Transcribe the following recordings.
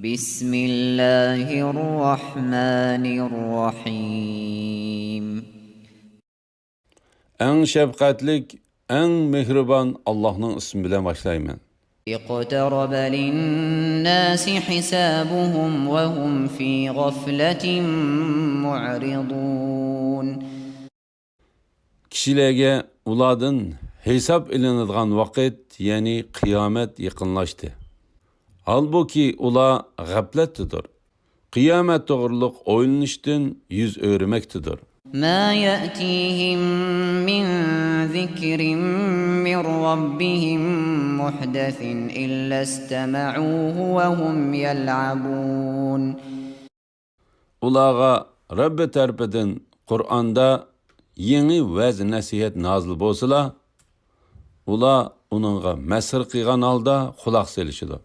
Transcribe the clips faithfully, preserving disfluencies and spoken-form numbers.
بسم الله الرحمن الرحيم. ئەڭ شەپقەتلىك، ئەڭ مېھرىبان ئاللاھنىڭ ئىسمى بىلەن باشلايمەن. اقترب للناس حسابهم وهم في غفلة معرضون. كىشىلەرگە ئۇلاردىن ھېساب ئېلىنىدىغان ۋاقىت، يەنى قىيامەت يېقىنلاشتى. ھالبۇكى، ئۇلار غەپلەتتىدۇر. قىيامەت توغرۇلۇق ئويلىنىشتىن يۈز ئۆرۈمەكتىدۇر. ما يأتيهم من ذكر من ربهم محدث إلا استمعوه وهم يلعبون. ئۇلارغا رەببى تەرىپىدىن قۇرئاندا يېڭى ۋەز-نەسىھەت نازىل بولسىلا، ئۇلار ئۇنىڭغا مەسخىرە قىلغان ھالدا قۇلاق سېلىشىدۇ.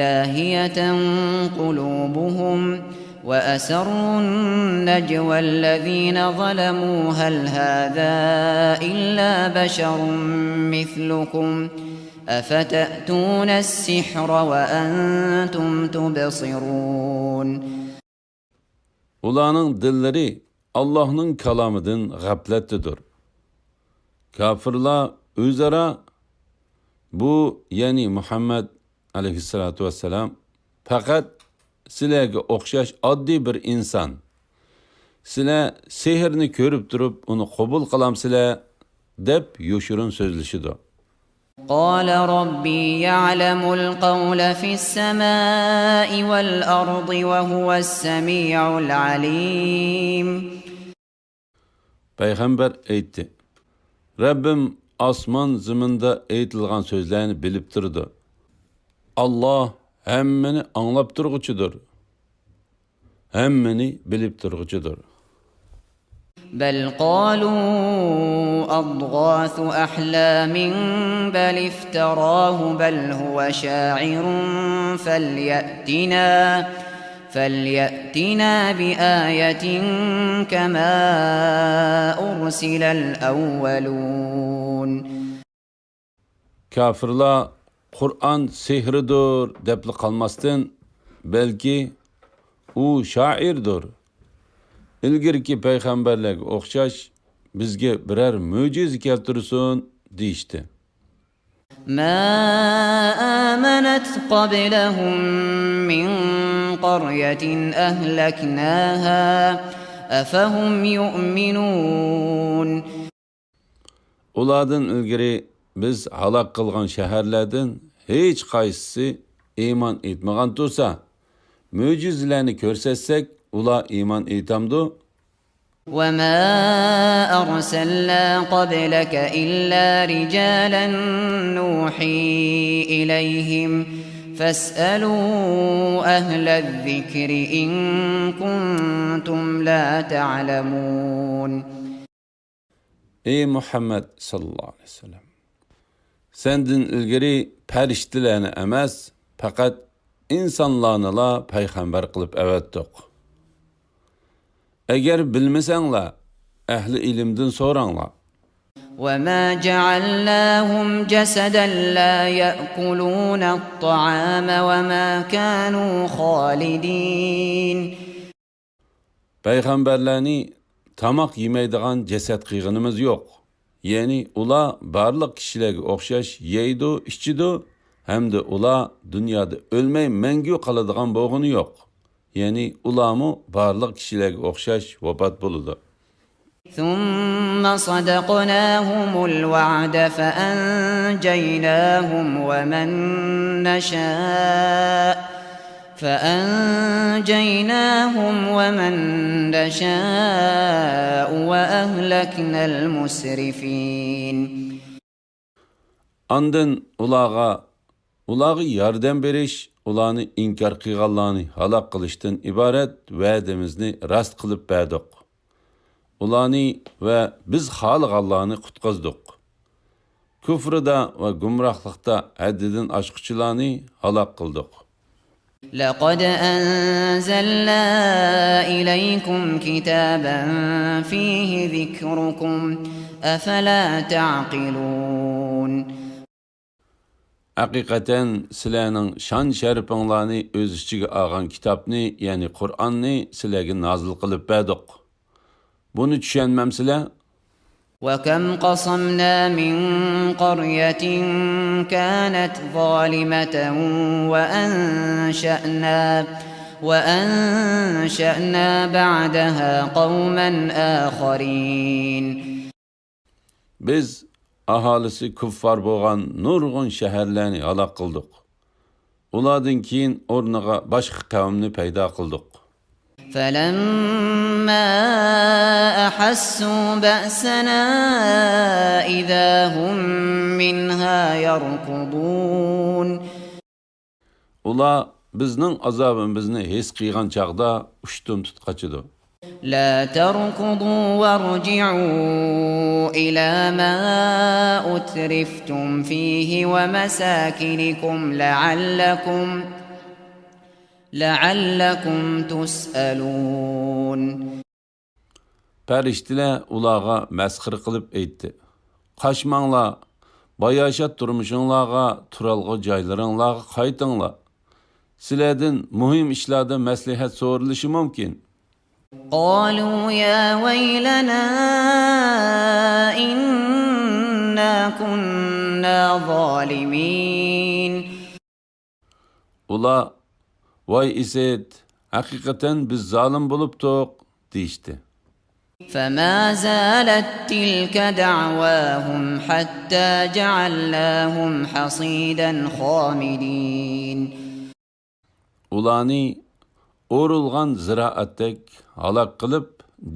لاهية قلوبهم وأسروا النجوى الذين ظلموا هل هذا إلا بشر مثلكم أفتأتون السحر وأنتم تبصرون. ئۇلارنىڭ دىللىرى ئاللاھنىڭ كالامىدىن غەپلەتتىدۇر. كاپىرلار ئۆزئارا، بۇ، يەنى مۇھەممەد ئەلەيھىسسالاتۇ ۋەسسالام، پەقەت سىلەرگە ئوخشاش ئاددىي بىر ئىنسان. سىلەر سېھىرنى كۆرۈپ تۇرۇپ ئۇنى قوبۇل قىلامسىلەر؟ دەپ يوشۇرۇن سۆزلىشىدۇ. قال ربي يعلم القول في السماء والأرض وهو السميع العليم. پەيغەمبەر ئېيتتى، رەببىم ئاسمان زېمىندا ئېيتىلغان سۆزلەرنى بىلىپ تۇرىدۇ. ئاللاھ ھەممىنى ئاڭلاپ تۇرغۇچىدۇر، ھەممىنى بىلىپ تۇرغۇچىدۇر. بل قالوا أضغاث أحلام بل افتراه بل هو شاعر فليأتنا، فليأتنا بآية كما أرسل الأولون. كاپىرلار قۇرئان سېھرىدۇر دەپلا قالماستىن، بەلكى ئۇ شائىردۇر، ئىلگىرىكى پەيغەمبەرلەرگە ئوخشاش بىزگە بىرەر مۆجىزە كەلتۈرسۇن دېيىشتى. ما آمنت قبلهم من قرية أهلكناها أفهم يؤمنون. ئۇلاردىن ئىلگىرى بىز ھالاك قىلغان شەھەرلەردىن ھېچقايسىسى ئىمان ئېيتمىغان تۇرسا، مۆجىزىلەرنى كۆرسەتسەك، ئۇلار ئىمان ئېيتامدۇ؟ وما أرسلنا قبلك إلا رجالا نوحي إليهم فاسألوا أهل الذكر إن كنتم لا تعلمون. ئەي مۇھەممەد ساللاللاھۇ ئەلەيھى ۋەسەللەم، سەندىن ئىلگىرى پەرىشتىلەرنى ئەمەس، پەقەت ئىنسانلارنىلا پەيغەمبەر قىلىپ ئەۋەتتۇق. ئەگەر بىلمىسەڭلار، ئەھلى ئىلىمدىن سوراڭلار. وما جعلناهم جسدا لا يأكلون الطعام وما كانوا خالدين. پەيغەمبەرلەرنى تاماق يېمەيدىغان جەسەت قىلغىنىمىز يوق. يەنى ئۇلار بارلىق كىشىلەرگە ئوخشاش يەيدۇ، ئىچىدۇ ھەمدە ئۇلار دۇنيادا ئۆلمەي مەڭگۈ قالىدىغان بولغىنى يوق. يەنى ئۇلارمۇ بارلىق كىشىلەرگە ئوخشاش ۋاپات بولىدۇ. ثم صدقناهم الوعد فأنجيناهم ومن نشاء، فأنجيناهم ومن نشاء وأهلكنا المسرفين. ئاندىن ئۇلارغا، ئۇلارغا ياردەم بېرىش، ئۇلارنى ئىنكار قىلغانلارنى ھالاك قىلىشتىن ئىبارەت ۋەدىمىزنى راست قىلىپ بەردۇق. ئۇلارنى ۋە بىز خالىغانلارنى قۇتقۇزدۇق. كۇفرىدا ۋە گۇمراھلىقتا ھەددىدىن ئاشقۇچىلارنى ھالاك قىلدۇق. لقد أنزلنا إليكم كتابا فيه ذكركم أفلا تعقلون. ھەقىقەتەن سىلەرنىڭ شان-شەرىپىڭلارنى ئۆز ئىچىگە ئالغان كىتابنى، يەنى قۇرئاننى سىلەرگە نازىل قىلىپ بەردۇق. بۇنى چۈشەنمەمسىلەر؟ وكم قصمنا من قرية كانت ظالمة وأنشأنا، وأنشأنا بعدها قوما آخرين. بىز ئاھالىسى كۇففار بولغان نۇرغۇن شەھەرلەرنى ھالاك قىلدۇق. ئۇلاردىن كېيىن ئورنىغا باشقا قەۋمنى پەيدا قىلدۇق. فلما أحسوا بأسنا إذا هم منها يركضون. ئۇلار بىزنىڭ ئازابىمىزنى ھېس قىلغان چاغدا ئۇشتۇمتۇت قاچىدۇ. لا تركضوا وارجعوا إلى ما أترفتم فيه ومساكنكم لعلكم، لعلكم تسألون. پەرىشتىلەر ئۇلارغا مەسخىرە قىلىپ ئېيتتى: قاچماڭلار، باياشات تۇرمۇشۇڭلارغا، تۇرالغۇ جايلىرىڭلارغا قايتىڭلار. سىلەردىن مۇھىم ئىشلاردا مەسلىھەت سورىلىشى مۇمكىن. قالوا يا ويلنا إنا كنا ظالمين. ئۇلار، ۋاي ئىسىت، ھەقىقەتەن بىز زالىم بولۇپتۇق، دېيىشتى. فما زالت تلك دعواهم حتى جعلناهم حصيدا خامدين. ئۇلارنى ئورۇلغان زىرائەتتەك ھالاك قىلىپ،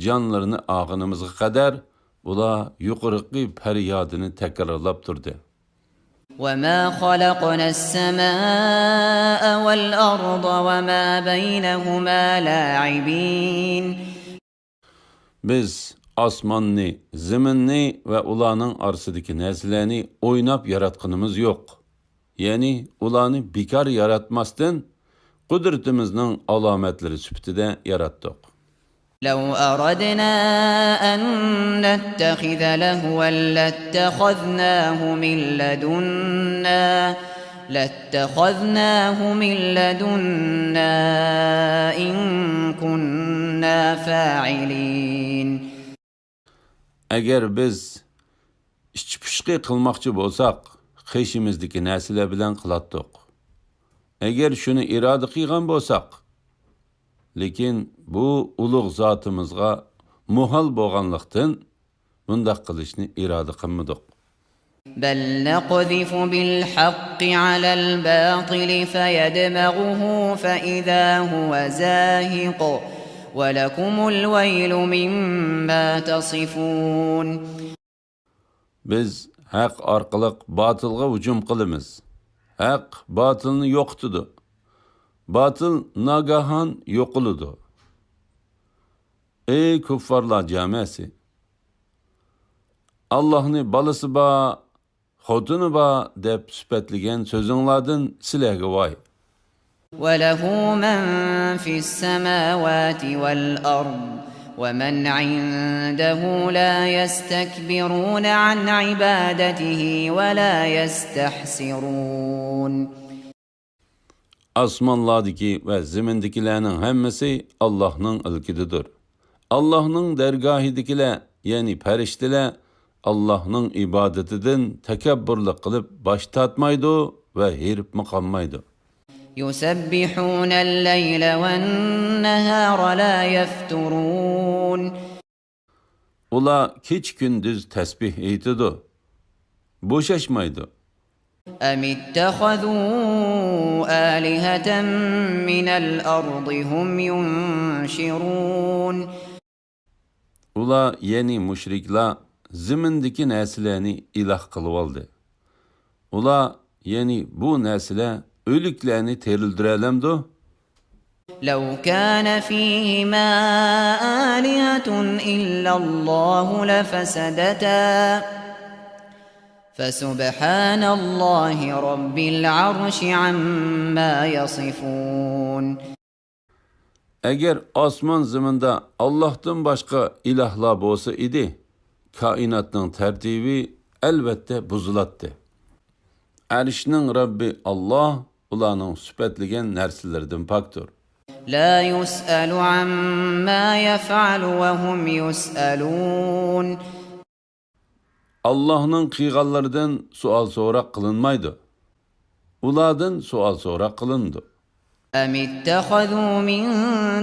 جانلىرىنى ئالغىنىمىزغا قەدەر ئۇلار يۇقىرىقى پەريادىنى تەكرارلاپ تۇردى. وما خلقنا السماء والأرض وما بينهما لاعبين. بىز ئاسماننى، زېمىننى ۋە ئۇلارنىڭ ئارىسىدىكى نەرسىلەرنى ئويناپ ياراتقىنىمىز يوق. يەنى ئۇلارنى بىكار ياراتماستىن، قۇدرىتىمىزنىڭ ئالامەتلىرى سۈپىتىدە ياراتتۇق. لو أردنا أن نتخذ لهوا لاتخذناه من لدنا، لاتخذناه من لدنا إن كنا فاعلين. ئەگەر بىز ئىچ پۇشۇقى قىلماقچى بولساق، قېشىمىزدىكى نەرسىلەر بىلەن قىلاتتۇق. ئەگەر شۇنى ئىرادە قىلغان بولساق، لېكىن بۇ ئۇلۇغ زاتىمىزغا مۇھال بولغانلىقتىن، بۇنداق قىلىشنى ئىرادە قىلمىدۇق. بل نقذف بالحق على الباطل فيدمغه فإذا هو زاهق ولكم الويل مما تصفون. بىز ھەق ئارقىلىق باتىلغا ھۇجۇم قىلىمىز. ھەق باتىلنى يوقىتىدۇ. باتىل ناگاھان يوقىلىدۇ. ئەي كۇففارلار جامەسى! ئاللاھنى بالىسى بار، خوتۇنى بار دەپ سۈپەتلىگەن سۆزۈڭلاردىن سىلەرگە ۋاي! وله من في السماوات والأرض ومن عنده لا يستكبرون عن عبادته ولا يستحسرون. ئاسمانلاردىكى ۋە زېمىندىكىلەرنىڭ ھەممىسى ئاللاھنىڭ ئىلكىدىدۇر. ئاللاھنىڭ دەرگاھىدىكىلەر، يەنى پەرىشتىلەر، ئاللاھنىڭ ئىبادىتىدىن تەكەببۇرلۇق قىلىپ باش تارتمايدۇ ۋە ھېرىپمۇ قالمايدۇ. يسبحون الليل والنهار لا يفترون. ئۇلار كېچە-كۈندۈز تەسبىھ ئېيتىدۇ، بوشاشمايدۇ. أم اتخذوا آلهة من الأرض هم ينشرون. ئۇلار، يەنى مۇشرىكلار، زېمىندىكى نەرسىلەرنى ئىلاھ قىلىۋالدى. ئۇلار، يەنى بۇ نەرسىلەر ئۆلۈكلەرنى تىرىلدۈرەلەمدۇ؟ لو كان فيهما آلهة إلا الله لفسدتا فسبحان الله رب العرش عما يصفون. ئەگەر ئاسمان زېمىندا ئاللاھتىن باشقا ئىلاھلار بولسا ئىدى، كائىناتنىڭ تەرتىپى ئەلۋەتتە بۇزۇلاتتى. ئەرشنىڭ رەببى ئاللاھ ئۇلارنىڭ سۈپەتلىگەن نەرسىلىرىدىن پاكتۇر. لا يسأل عما يفعل وهم يسألون. ئاللاھنىڭ قىلغانلىرىدىن سوئال-سوراق قىلىنمايدۇ. ئۇلاردىن سوئال-سوراق قىلىنىدۇ. أم اتخذوا من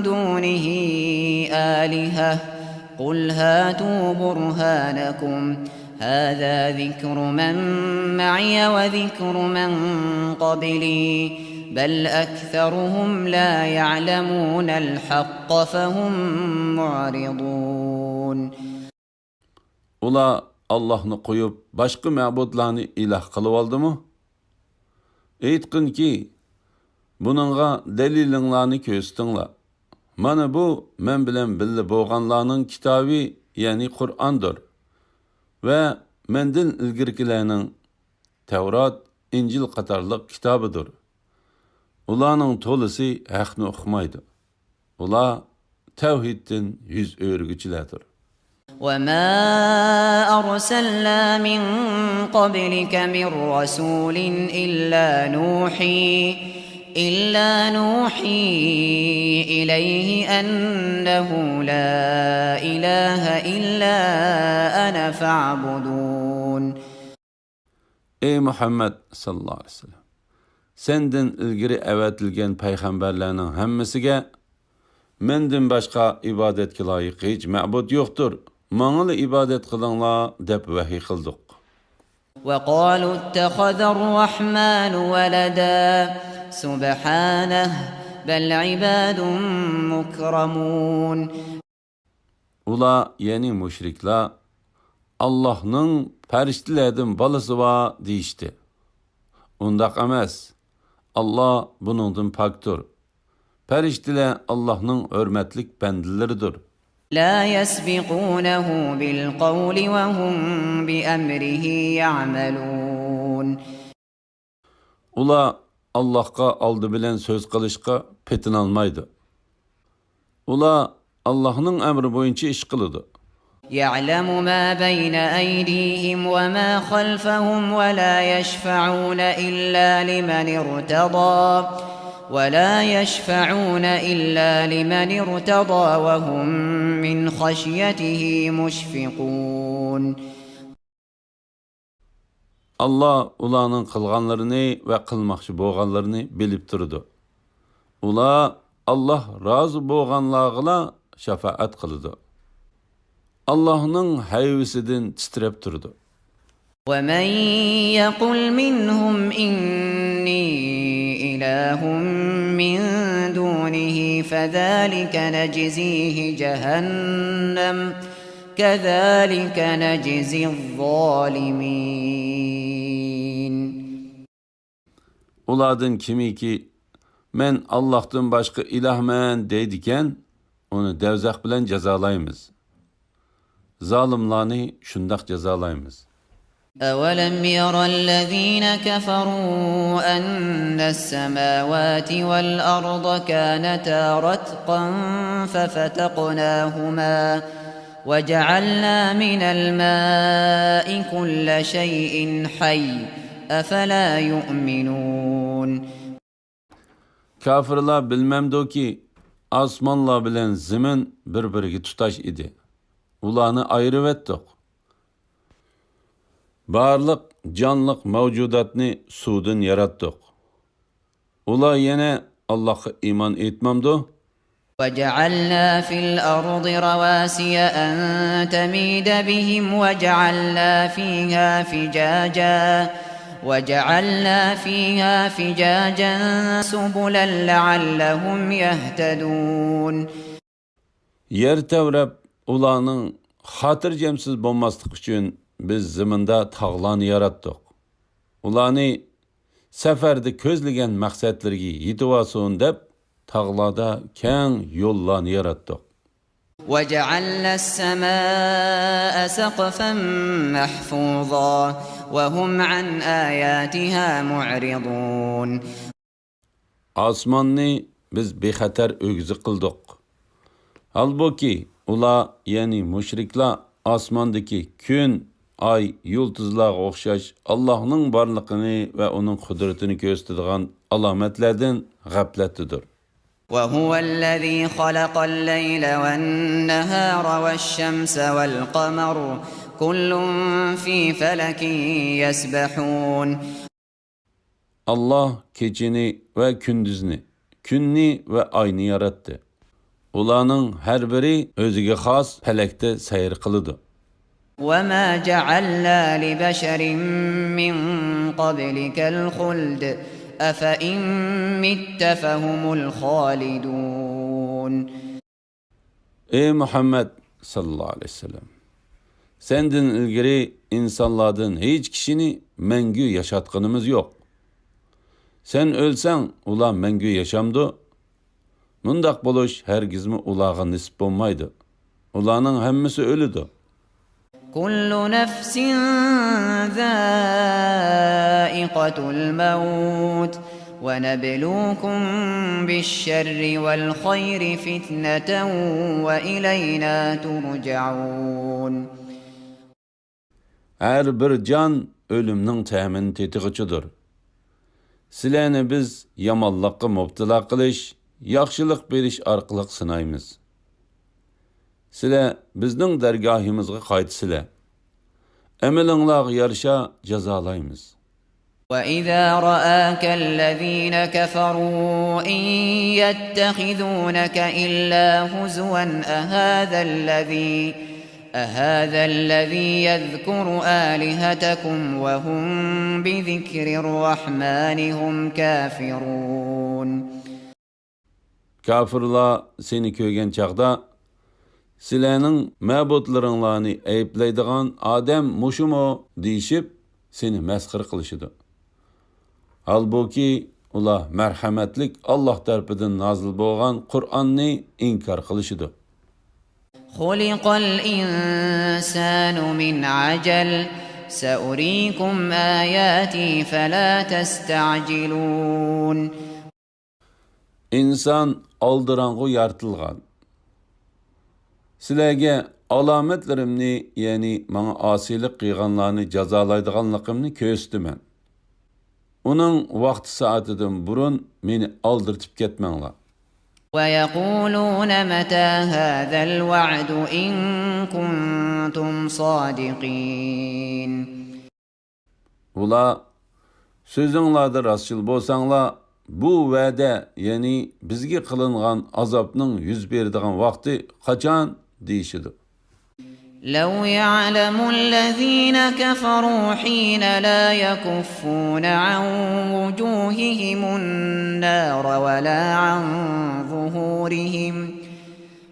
دونه آلهة قل هاتوا برهانكم هذا ذكر من معي وذكر من قبلي بل أكثرهم لا يعلمون الحق فهم معرضون. ئۇلار ئاللاھنى قويۇپ، باشقا مەبۇدلارنى ئىلاھ قىلىۋالدىمۇ؟ ئېيتقىنكى، بۇنىڭغا دەلىلىڭلارنى كۆرسىتىڭلار. مانا بۇ مەن بىلەن بىللە بولغانلارنىڭ كىتابى، يەنى قۇرئاندۇر. ۋە مەندىن ئىلگىرىكىلەرنىڭ تەۋرات، ئىنجىل قاتارلىق كىتابىدۇر. ئۇلارنىڭ تولىسى ھەقنى ئۇقمايدۇ. ئۇلار تەۋھىدتىن يۈز ئۆرۈگۈچىلەردۇر. وما أرسلنا من قبلك من رسول إلا نوحي إلا نوحي إليه أنه لا إله إلا أنا فاعبدون. ئەي مۇھەممەد ساللاللاھۇ ئەلەيھى ۋەسەللەم، سەندىن ئىلگىرى ئەۋەتىلگەن پەيغەمبەرلەرنىڭ ھەممىسىگە، مەندىن باشقا ئىبادەتكە لايىق ھېچ مەبۇد يوقتۇر، ماڭىلا ئىبادەت قىلىڭلار، دەپ ۋەھىي قىلدۇق. وقالوا اتخذ الرحمن ولدا سبحانه بل عباد مكرمون. ئۇلار، يەنى مۇشرىكلار، ئاللاھنىڭ پەرىشتىلەردىن بالىسى بار دېيىشتى. ئۇنداق ئەمەس. ئاللاھ بۇنىڭدىن پاكتۇر. پەرىشتىلەر ئاللاھنىڭ ھۆرمەتلىك بەندىلىرىدۇر. لا يسبقونه بالقول وهم بأمره يعملون. ئۇلار ئاللاھقا ئالدى بىلەن سۆز قىلىشقا پېتىنالمايدۇ. ئۇلار ئاللاھنىڭ ئەمرى بويىچە ئىش قىلىدۇ. يعلم ما بين أيديهم وما خلفهم ولا يشفعون إلا لمن ارتضى ولا يشفعون إلا لمن ارتضى وهم من خشيته مشفقون. ئاللاھ ئۇلارنىڭ قىلغانلىرىنى ۋە قىلماقچى بولغانلىرىنى بىلىپ تۇرىدۇ. ئۇلار ئاللاھ رازى بولغانلارغىلا شاپائەت قىلىدۇ. ئاللاھنىڭ ھەيۋىسىدىن تىترەپ تۇرىدۇ. ومن يقل منهم إني إله من دونه فذلك نجزيه جهنم كذلك نجزي الظالمين. ئۇلاردىن كىمكى، مەن ئاللاھتىن باشقا ئىلاھمەن دەيدىكەن، ئۇنى دەۋزەخ بىلەن جازالايمىز. زالىملارنى شۇنداق جازالايمىز. أولم ير الذين كفروا أن السماوات والأرض كانتا رتقا ففتقناهما وجعلنا من الماء كل شيء حي أفلا يؤمنون. كاپىرلار بىلمەمدۇكى، ئاسمانلار بىلەن زېمىن بىر-بىرىگە تۇتاش ئىدى. ئۇلارنى ئايرىۋەتتۇق. بارلىق جانلىق مەۋجۇداتنى سۇدىن ياراتتۇق. ئۇلار يەنە ئاللاھقا ئىمان ئېيتمامدۇ؟ وجعلنا في الأرض رواسي أن تميد بهم وجعلنا فيها فجاجا وجعلنا فيها فجاجا سبلا لعلهم يهتدون. يەر تەۋرەپ، ئۇلارنىڭ خاتىرجەمسىز بولماسلىقى ئۈچۈن بىز زېمىندا تاغلارنى ياراتتۇق. ئۇلارنى سەپەردە كۆزلىگەن مەقسەتلىرىگە يېتىۋالسۇن دەپ، تاغلاردا كەڭ يوللارنى ياراتتۇق. وجعلنا السماء سقفا محفوظا وهم عن آياتها معرضون. ئاسماننى بىز بىخەتەر ئۆگزە قىلدۇق. ھالبۇكى، ئۇلار، يەنى مۇشرىكلار، ئاسماندىكى كۈن، ئاي، يۇلتۇزلارغا ئوخشاش ئاللاھنىڭ بارلىقىنى ۋە ئۇنىڭ قۇدرىتىنى كۆرسىتىدىغان ئالامەتلەردىن غەپلەتتىدۇر. وهو الذي خلق الليل والنهار والشمس والقمر كل في فلك يسبحون. ئاللاھ كېچىنى ۋە كۈندۈزنى، كۈننى ۋە ئاينى ياراتتى. ئۇلارنىڭ ھەر بىرى ئۆزىگە خاس پەلەكتە سەير قىلىدۇ. وما جعلنا لبشر من قبلك الخلد أفإن مت فهم الخالدون. ئەي مۇھەممەد ساللاللاھۇ ئەلەيھى ۋەسەللەم، سەندىن ئىلگىرى ئىنسانلاردىن ھېچ كىشىنى مەڭگۈ ياشاتقىنىمىز يوق. سەن ئۆلسەڭ، ئۇلار مەڭگۈ ياشامدۇ؟ مۇنداق بولۇش ھەرگىزمۇ ئۇلارغا نېسىپ بولمايدۇ. ئۇلارنىڭ ھەممىسى ئۆلىدۇ. كل نفس ذائقة الموت ونبلوكم بالشر والخير فتنة وإلينا ترجعون. ھەر بىر جان ئۆلۈمنىڭ تەمىنى تېتىغۇچىدۇر. سىلەرنى بىز يامانلىققا مۇپتىلا قىلىش، ياخشىلىق بېرىش ئارقىلىق سىنايمىز. سىلەر بىزنىڭ دەرگاھىمىزغا قايتىسىلەر. ئەمىلىڭلارغا يارىشا جازالايمىز. وإذا رآك الذين كفروا إن يتخذونك إلا هزوا أهذا الذي أهذا الذي يذكر آلهتكم وهم بذكر الرحمن هم كافرون. كاپىرلار سېنى كۆرگەن چاغدا، سىلەرنىڭ مەبۇدلىرىڭلارنى ئەيىبلەيدىغان ئادەم مۇشۇمۇ؟ دېيىشىپ، سېنى مەسخىرە قىلىشىدۇ. ھالبۇكى، ئۇلار مەرھەمەتلىك ئاللاھ تەرىپىدىن نازىل بولغان قۇرئاننى ئىنكار قىلىشىدۇ. خلق الإنسان من عجل سأريكم آياتي فلا تستعجلون. ئىنسان ئالدىراڭغۇ يارىتىلغان. سىلەرگە ئالامەتلىرىمنى، يەنى ماڭا ئاسىيلىق قىلغانلارنى جازالايدىغانلىقىمنى كۆرسىتىمەن. ئۇنىڭ ۋاقتى سائىتىدىن بۇرۇن مېنى ئالدىرىتىپ كەتمەڭلار. ويقولون متى هذا الوعد إن كنتم صادقين. ئۇلار، سۆزۈڭلاردا راستچىل بولساڭلار، بۇ ۋەدە، يەنى بىزگە قىلىنغان ئازابنىڭ يۈز بېرىدىغان ۋاقتى قاچان؟ دېيىشىدۇ. لو يعلم الذين كفروا حين لا يكفون عن وجوههم النار ولا عن ظهورهم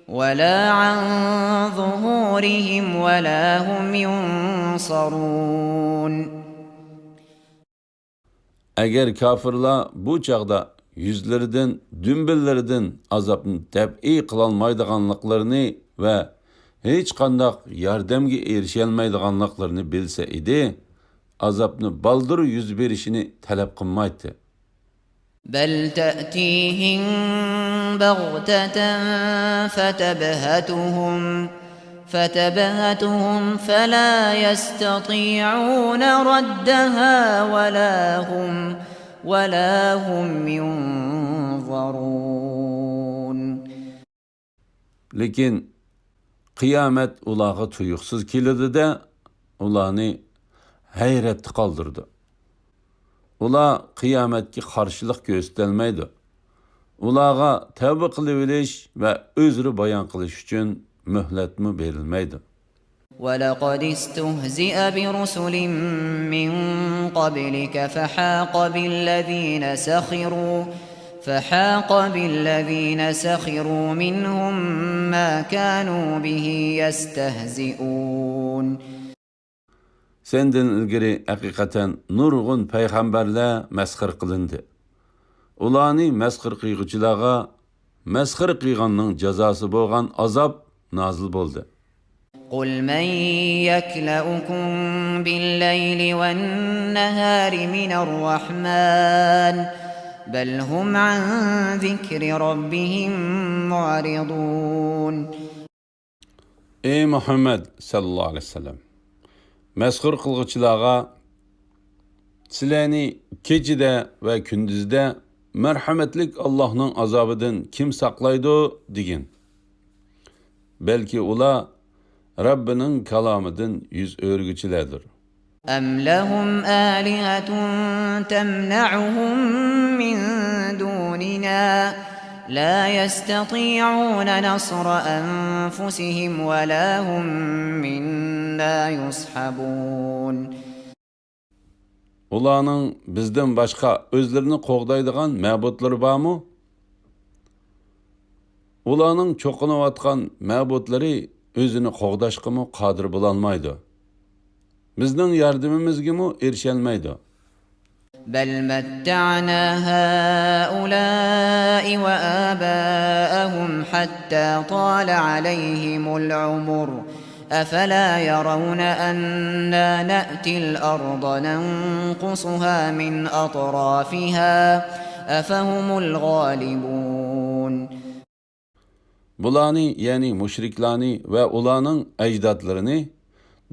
ولا عن ظهورهم ولا هم ينصرون. ئەگەر كاپىرلار بۇ چاغدا يۈزلىرىدىن، دۈمبىلىرىدىن ئازابنى دەپئى قىلالمايدىغانلىقلىرىنى ۋە ھېچقانداق ياردەمگە ئېرىشەلمەيدىغانلىقلىرىنى بىلسە ئىدى، ئازابنى بالدۇر يۈز بېرىشىنى تەلەپ قىلمايتتى. بل تأتيهم بغتة فتبهتهم فتبهتهم فلا يستطيعون ردها ولا هم ولا هم ينظرون. لېكىن قىيامەت ئۇلارغا تۇيۇقسىز كېلىدۇ-دە، ئۇلارنى ھەيرەتتە قالدۇرىدۇ. ئۇلار قىيامەتكە قارشىلىق كۆرسىتەلمەيدۇ. ئۇلارغا تەۋبە قىلىۋېلىش ۋە ئۆزرە بايان قىلىش ئۈچۈن مۆھلەتمۇ بېرىلمەيدۇ. ولقد استهزئ برسل من قبلك فحاق بالذين سخروا فحاق بالذين سخروا منهم ما كانوا به يستهزئون. سەندىن ئىلگىرى ھەقىقەتەن نۇرغۇن پەيغەمبەرلەر مەسخىرە قىلىندى. ئۇلارنى مەسخىرە قىلغۇچىلارغا مەسخىرە قىلغاننىڭ جازاسى بولغان ئازاب نازىل بولدى. قل من يكلؤكم بالليل والنهار من الرحمن بل هم عن ذكر ربهم معرضون. ئەي مۇھەممەد سەللەللاھۇ ئەلەيھى ۋەسەللەم، مەسخۇر قىلغۇچىلارغا، سىلەرنى كېچىدە ۋە كۈندۈزدە مەرھەمەتلىك ئاللاھنىڭ ئازابىدىن كىم ساقلايدۇ؟ دېگىن. بەلكى ئۇلار رەببىنىڭ كالامىدىن يۈز ئۆرۈگۈچىلەردۇر. أم لهم آلهة تمنعهم من دوننا لا يستطيعون نصر أنفسهم ولا هم منا يصحبون. ئۇلارنىڭ بىزدىن باشقا ئۆزلىرىنى قوغدايدىغان مەبۇدلىرى بارمۇ؟ ئۇلارنىڭ چوقۇنۇۋاتقان مەبۇدلىرى ئۆزىنى قوغداشقىمۇ قادىر بولالمايدۇ. بىزنىڭ ياردىمىمىزگىمۇ ئېرىشەلمەيدۇ. بل متعنا هؤلاء وآباءهم حتى طال عليهم العمر أفلا يرون أنا نأتي الأرض ننقصها من أطرافها أفهم الغالبون. بۇلارنى، يەنى مۇشرىكلارنى ۋە ئۇلارنىڭ ئەجدادلىرىنى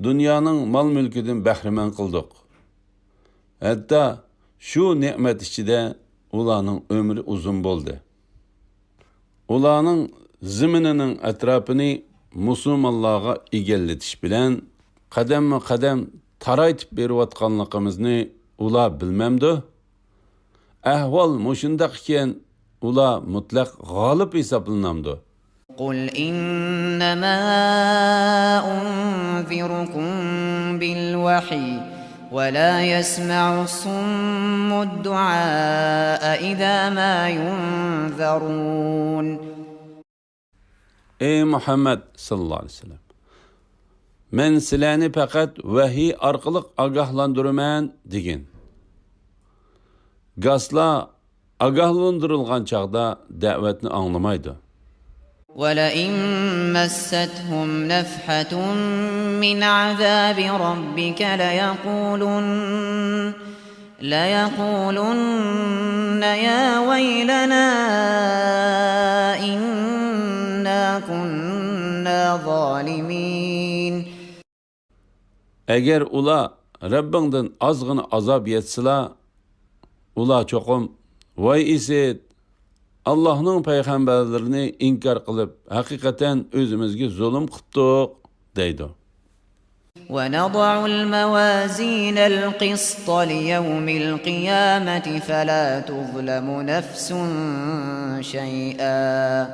دۇنيانىڭ مال-مۈلكىدىن بەھرىمەن قىلدۇق. ھەتتا شۇ نېمەت ئىچىدە ئۇلارنىڭ ئۆمرى ئۇزۇن بولدى. ئۇلارنىڭ زېمىنىنىڭ ئەتراپىنى مۇسۇلمانلارغا ئىگىلىتىش بىلەن قەدەممۇ قەدەم تارايتىپ بېرىۋاتقانلىقىمىزنى ئۇلار بىلمەمدۇ؟ ئەھۋال مۇشۇنداق ئىكەن، ئۇلار مۇتلەق غالىب ھېسابلىنامدۇ؟ قل إنما أنذركم بالوحي ولا يسمع الصم الدعاء إذا ما ينذرون. ئەي مۇھەممەد ساللاللاھۇ ئەلەيھى ۋەسەللەم، مەن سىلەرنى پەقەت ۋەھىي ئارقىلىق ئاگاھلاندۇرىمەن دېگىن. گاسلار ئاگاھلاندۇرۇلغان چاغدا دەۋەتنى ئاڭلىمايدۇ. ولئن مستهم نفحة من عذاب ربك ليقولن ليقولن يا ويلنا إنا كنا ظالمين. ئەگەر ئۇلار رەببىڭدىن ئازغىنا ئازاب يەتسىلا، ئۇلار چوقۇم، ۋاي ئىسىت! ئاللاھنىڭ پەيغەمبەرلىرىنى ئىنكار قىلىپ، ھەقىقەتەن ئۆزىمىزگە زۇلۇم قىپتۇق، دەيدۇ. ونضع الموازين القسط ليوم القيامة فلا تظلم نفس شيئا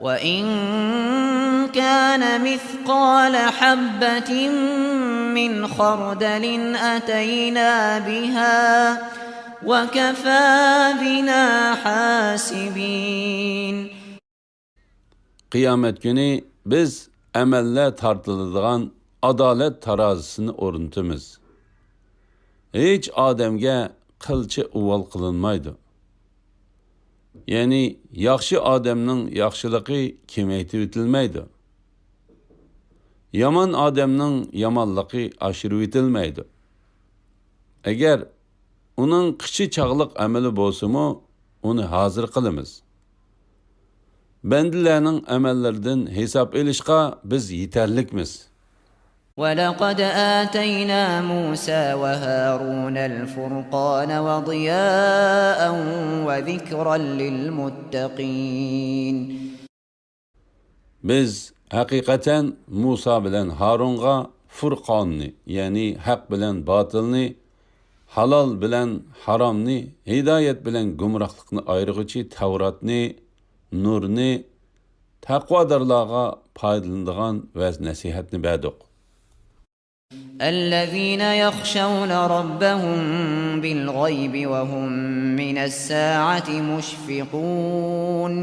وإن كان مثقال حبة من خردل أتينا بها وكفى بنا حاسبين. قىيامەت كۈنى بىز ئەمەللەر تارتىلىدىغان ئادالەت تارازىسىنى ئورنىتىمىز. ھېچ ئادەمگە قىلچە ئۇۋال قىلىنمايدۇ. يەنى ياخشى ئادەمنىڭ ياخشىلىقى كېمەيتىۋېتىلمەيدۇ. يامان ئادەمنىڭ يامانلىقى ئاشۇرۇۋېتىلمەيدۇ. ئەگەر ئۇنىڭ قىچا چاغلىق ئەمىلى بولسىمۇ، ئۇنى ھازىر قىلىمىز. بەندىلەرنىڭ ئەمەللىرىدىن ھېساب ئېلىشقا بىز يېتەرلىكمىز. ولقد آتينا موسى وهارون الفرقان وضياء وذكرا للمتقين. بىز ھەقىقەتەن مۇسا بىلەن ھارۇنغا فۇرقاننى، يەنى ھەق بىلەن باتىلنى، ھالال بىلەن ھارامنى، ھىدايەت بىلەن گۇمراھلىقنى ئايرىغۇچى تەۋراتنى، نۇرنى، تەقۋادارلارغا پايدىلىنىدىغان ۋەز-نەسىھەتنى بەردۇق. الذين يخشون ربهم بالغيب وهم من الساعة مشفقون.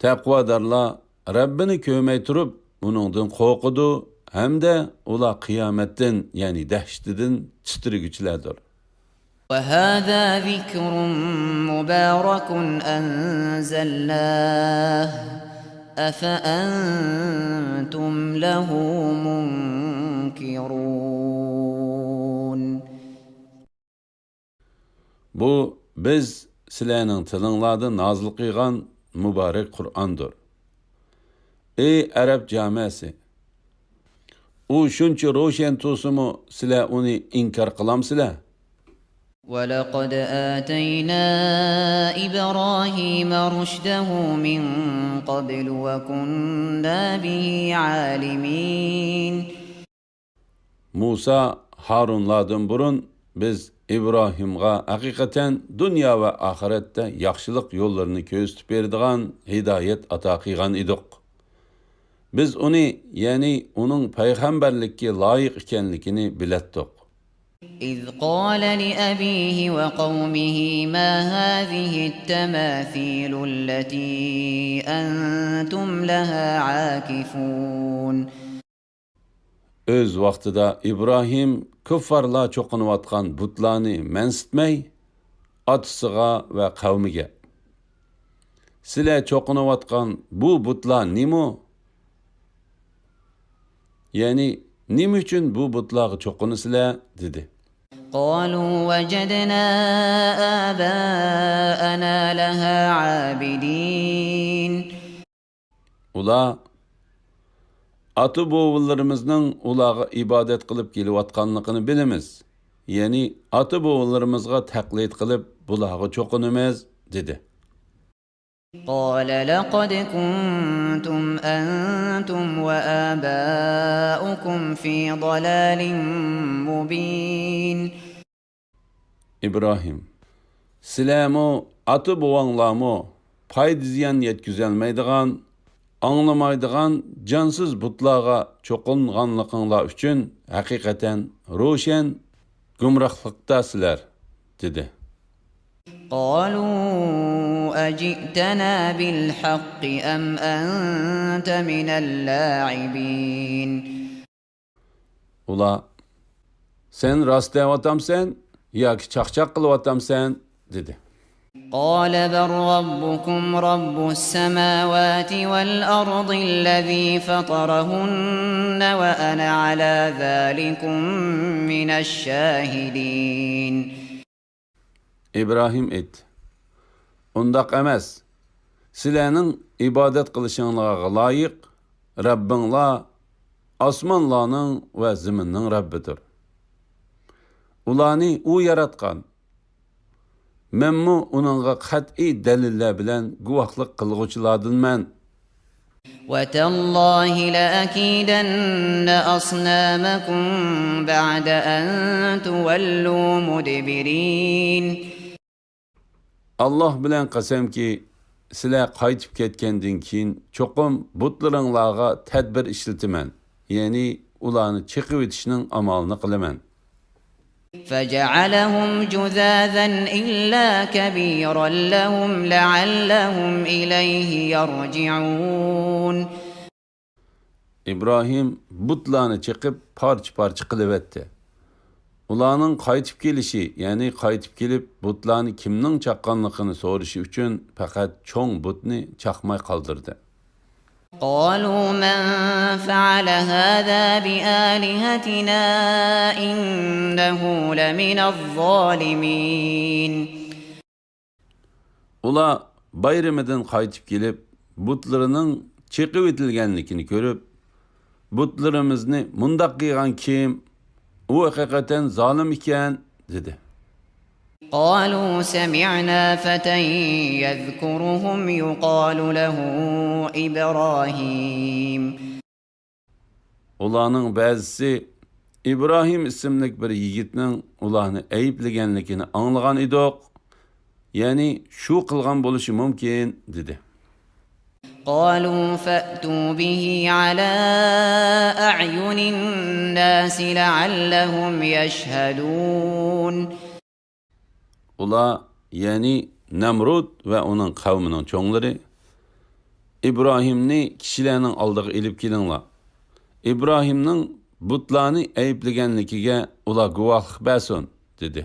تەقۋادارلار رەببىنى كۆرمەي تۇرۇپ، ئۇنىڭدىن قورقىدۇ ھەمدە ئۇلار قىيامەتتىن، يەنى دەھشىتىدىن تىترىگۈچىلەردۇر. وهذا ذكر مبارك أنزلناه أفأنتم له منكرون. بۇ بىز سىلەرنىڭ تىلىڭلاردا نازىل قىلغان مۇبارەك قۇرئاندۇر. ئەي ئەرەب جامەسى! ئۇ شۇنچە روشەن تۇرسىمۇ، سىلەر ئۇنى ئىنكار قىلامسىلەر؟ ولقد آتينا إبراهيم رشده من قبل وكنا به عالمين. مۇسا، ھارۇنلاردىن بۇرۇن بىز ئىبراھىمغا ھەقىقەتەن دۇنيا ۋە ئاخىرەتتە ياخشىلىق يوللىرىنى كۆرسىتىپ بېرىدىغان ھىدايەت ئاتا قىلغان ئىدۇق. بىز ئۇنى، يەنى ئۇنىڭ پەيغەمبەرلىككە لايىق ئىكەنلىكىنى بىلەتتۇق. إذ قال لأبيه وقومه ما هذه التماثيل التي أنتم لها عاكفون. ئۆز ۋاقتىدا ئىبراھىم كۇففارلار چوقۇنۇۋاتقان بۇتلارنى مەنسىتمەي، ئاتىسىغا ۋە قەۋمىگە، سىلەر چوقۇنۇۋاتقان بۇ بۇتلار نېمە؟ يەنى، نېمە ئۈچۈن بۇ بۇتلارغا چوقۇنىسىلەر؟ دېدى. قالوا وجدنا آباءنا لها عابدين. ئۇلار، ئاتا-بوۋىلىرىمىزنىڭ ئۇلارغا ئىبادەت قىلىپ كېلىۋاتقانلىقىنى بىلىمىز. يەنى، ئاتا-بوۋىلىرىمىزغا تەقلىد قىلىپ، بۇلارغا چوقۇنىمىز، دېدى. قال لقد كنتم أنتم وآباؤكم في ضلال مبين. ئىبراھىم، سىلەرمۇ، ئاتا-بوۋاڭلارمۇ پايدا-زىيان يەتكۈزەلمەيدىغان، ئاڭلىمايدىغان جانسىز بۇتلارغا چوقۇنغانلىقىڭلار ئۈچۈن ھەقىقەتەن روشەن گۇمراھلىقتاسىلەر، دېدى. قالوا أجئتنا بالحق أم أنت من اللاعبين. ئۇلار، سەن راست دەۋاتامسەن ياكى چاقچاق قىلىۋاتامسەن؟ دېدى. قال بل ربكم رب السماوات والأرض الذي فطرهن وأنا على ذلكم من الشاهدين. ئىبراھىم ئېيتتى، ئۇنداق ئەمەس، سىلەرنىڭ ئىبادەت قىلىشىڭلارغا لايىق رەببىڭلار ئاسمانلارنىڭ ۋە زېمىننىڭ رەببىدۇر. ئۇلارنى ئۇ ياراتقان. مەنمۇ ئۇنىڭغا قەتئىي دەلىللەر بىلەن گۇۋاھلىق قىلغۇچىلاردىنمەن. وتالله لأكيدن أصنامكم بعد أن تولوا مدبرين. ئاللاھ بىلەن قەسەمكى، سىلەر قايتىپ كەتكەندىن كېيىن چوقۇم بۇتلىرىڭلارغا تەدبىر ئىشلىتىمەن، يەنى ئۇلارنى چېقىۋېتىشنىڭ ئامالىنى قىلىمەن. فجعلهم جذاذا إلا كبيرا لهم لعلهم إليه يرجعون. ئىبراھىم بۇتلارنى چېقىپ، پارچە-پارچە قىلىۋەتتى. ئۇلارنىڭ قايتىپ كېلىشى، يەنى قايتىپ كېلىپ بۇتلارنى كىمنىڭ چاققانلىقىنى سورىشى ئۈچۈن، پەقەت چوڭ بۇتنى چاقماي قالدۇردى. قالوا من فعل هذا بآلهتنا إنه لمن الظالمين. ئۇلار بايرىمىدىن قايتىپ كېلىپ، بۇتلىرىنىڭ چېقىۋېتىلگەنلىكىنى كۆرۈپ، بۇتلىرىمىزنى مۇنداق قىلغان كىم؟ ئۇ ھەقىقەتەن زالىم ئىكەن، دېدى. قالوا سمعنا فتى يذكرهم يقال له إبراهيم. ئۇلارنىڭ بەزىسى ئىبراھىم ئىسىملىك بىر يىگىتنىڭ ئۇلارنى ئەيىبلىگەنلىكىنى ئاڭلىغان ئىدۇق، يەنى شۇ قىلغان بولۇشى مۇمكىن، دېدى. قالوا فأتوا به على أعين الناس لعلهم يشهدون. ئۇلار، يەنى نەمرۇد ۋە ئۇنىڭ قەۋمىنىڭ چوڭلىرى، ئىبراھىمنى كىشىلەرنىڭ ئالدىغا ئېلىپ كېلىڭلار. ئىبراھىمنىڭ بۇتلارنى ئەيىبلىگەنلىكىگە ئۇلار گۇۋاھلىق بەرسۇن، دېدى.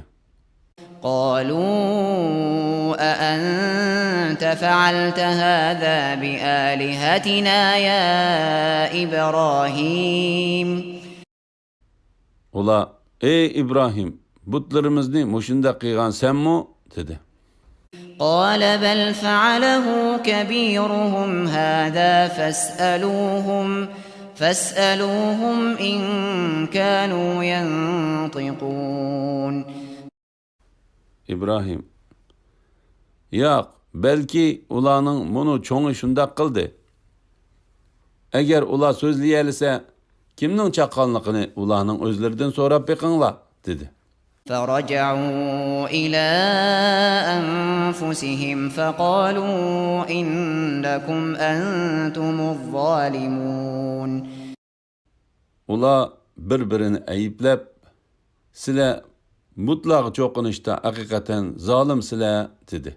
قالوا أأنت فعلت هذا بآلهتنا يا إبراهيم. ئۇلار، ئەي ئىبراھىم، بۇتلىرىمىزنى مۇشۇنداق قىلغان سەنمۇ؟ دېدى. قال بل فعله كبيرهم هذا فاسألوهم، فاسألوهم إن كانوا ينطقون. ئىبراھىم: ياق، بەلكى ئۇلارنىڭ مۇنۇ چوڭى شۇنداق قىلدى. ئەگەر ئۇلار سۆزلىيەلىسە، كىمنىڭ چاققانلىقىنى ئۇلارنىڭ ئۆزلىرىدىن سوراپ بېقىڭلار، دېدى. فرجعوا إلى أنفسهم فقالوا إنكم أنتم الظالمون. ئۇلار بىر-بىرىنى ئەيىبلەپ، سىلەر بۇتلارغا چوقۇنۇشتا ھەقىقەتەن زالىمسىلەر، دېدى.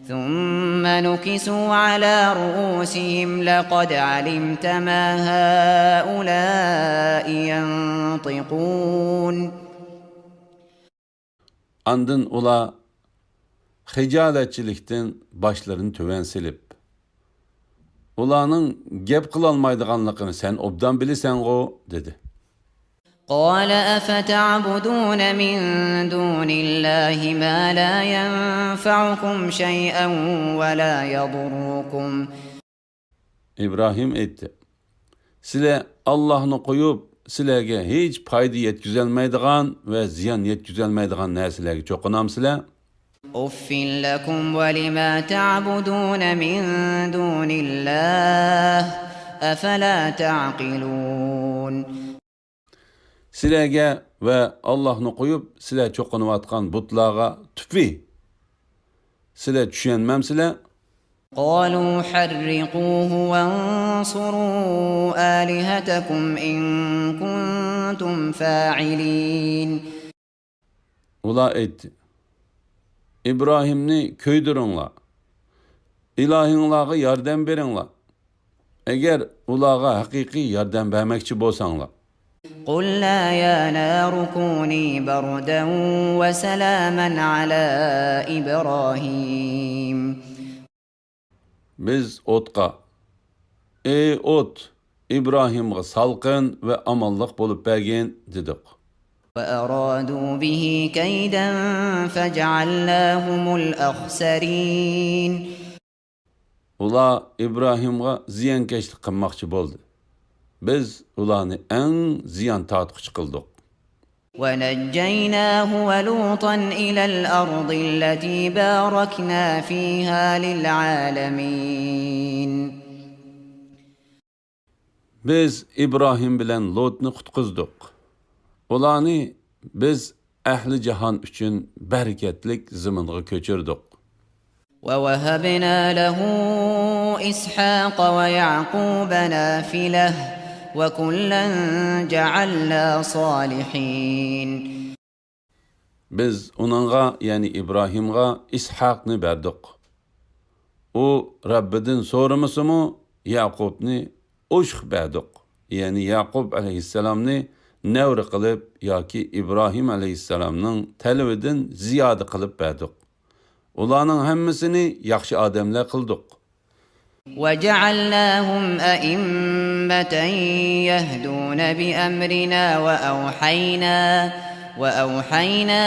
ثم نكسوا على رؤوسهم لقد علمت ما هؤلاء ينطقون. ئاندىن ئۇلار خىجالەتچىلىكتىن باشلىرىنى تۆۋەن سېلىپ، ئۇلارنىڭ گەپ قىلالمايدىغانلىقىنى سەن ئوبدان بىلىسەنغۇ، دېدى. قال أفتعبدون من دون الله ما لا ينفعكم شيئا ولا يضركم. ئىبراھىم ئېيتتى: سىلەر ئاللاھنى قويۇپ، سىلەرگە ھېچ پايدا يەتكۈزەلمەيدىغان ۋە زىيان يەتكۈزەلمەيدىغان نەرسىلەرگە چوقۇنامسىلەر؟ أف لكم ولما تعبدون من دون الله أفلا تعقلون. سىلەرگە ۋە ئاللاھنى قويۇپ، سىلەر چوقۇنۇۋاتقان بۇتلارغا تۈفى! سىلەر چۈشەنمەمسىلەر؟ قالوا حرقوه وانصروا آلهتكم إن كنتم فاعلين. ئۇلار ئېيتتى: ئىبراھىمنى كۆيدۈرۈڭلار، ئىلاھىڭلارغا ياردەم بېرىڭلار، ئەگەر ئۇلارغا ھەقىقىي ياردەم بەرمەكچى بولساڭلار. قلنا يا نار كوني بردا وسلاما على إبراهيم. بىز ئوتقا: ئەي ئوت، ئىبراھىمغا سالقىن ۋە ئامانلىق بولۇپ بەرگىن، دېدۇق. وأرادوا به كيدا فجعلناهم الأخسرين. ئۇلار ئىبراھىمغا زىيانكەشلىك قىلماقچى بولدى. بىز ئۇلارنى ئەڭ زىيان تارتقۇچى قىلدۇق. ونجيناه ولوطا إلى الأرض التي باركنا فيها للعالمين. بىز ئىبراھىم بىلەن لوتنى قۇتقۇزدۇق. ئۇلارنى بىز ئەھلى جاھان ئۈچۈن بەرىكەتلىك زېمىنغا كۆچۈردۇق. ووهبنا له إسحاق ويعقوب نافلة وكلا جعلنا صالحين. بىز ئۇنىڭغا، يەنى ئىبراھىمغا ئىسھاقنى بەردۇق. ئۇ رەببىدىن سورىمىسىمۇ، يەقۇبنى ئوشۇق بەردۇق. يەنى يەقۇب ئەلەيھىسسالامنى نەۋرە قىلىپ ياكى ئىبراھىم ئەلەيھىسسالامنىڭ تەلىپىدىن زىيادە قىلىپ بەردۇق. ئۇلارنىڭ ھەممىسىنى ياخشى ئادەملەر قىلدۇق. وجعلناهم أئمة يهدون بأمرنا وأوحينا، وأوحينا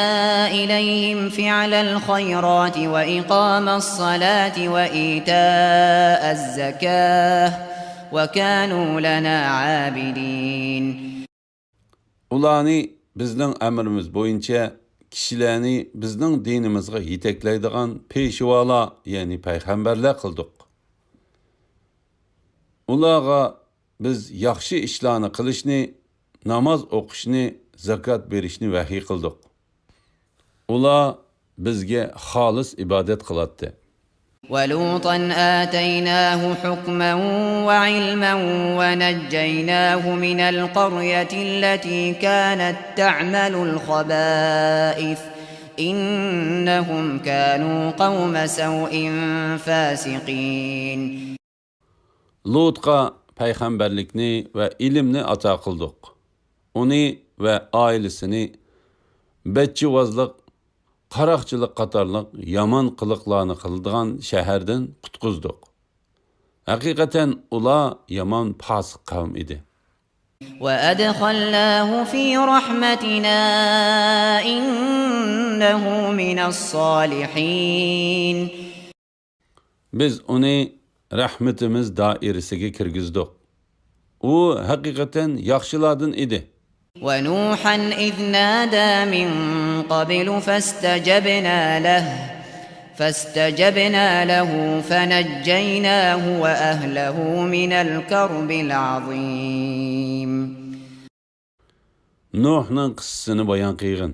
إليهم فعل الخيرات وإقام الصلاة وإيتاء الزكاة وكانوا لنا عابدين. ئۇلارنى بىزنىڭ ئەمرىمىز بويىچە كىشىلەرنى بىزنىڭ دىنىمىزغا يېتەكلەيدىغان پېشۋالار، يەنى پەيغەمبەرلەر قىلدۇق. ئۇلارغا بىز ياخشى ئىشلارنى قىلىشنى، ناماز ئوقۇشنى، زاكات بېرىشنى ۋەھىي قىلدۇق. ئۇلار بىزگە خالىس ئىبادەت قىلاتتى. ولوطا آتيناه حكما وعلما ونجيناه من القرية التي كانت تعمل الخبائث إنهم كانوا قوم سوء فاسقين. لۇتقا پەيغەمبەرلىكنى ۋە ئىلىمنى ئاتا قىلدۇق. ئۇنى ۋە ئائىلىسىنى بەتچىۋازلىق، قاراقچىلىق قاتارلىق يامان قىلىقلارنى قىلىدىغان شەھەردىن قۇتقۇزدۇق. ھەقىقەتەن ئۇلار يامان پاسىق قەۋم ئىدى. وأدخلناه في رحمتنا إنه من الصالحين. بىز ئۇنى رەھمىتىمىز دائىرىسىگە كىرگۈزدۇق. ئۇ ھەقىقەتەن ياخشىلاردىن ئىدى. ونوحا إذ نادى من قبل فاستجبنا له فاستجبنا له فنجيناه وأهله من الكرب العظيم. نۇھنىڭ قىسسىسىنى بايان قىلغىن.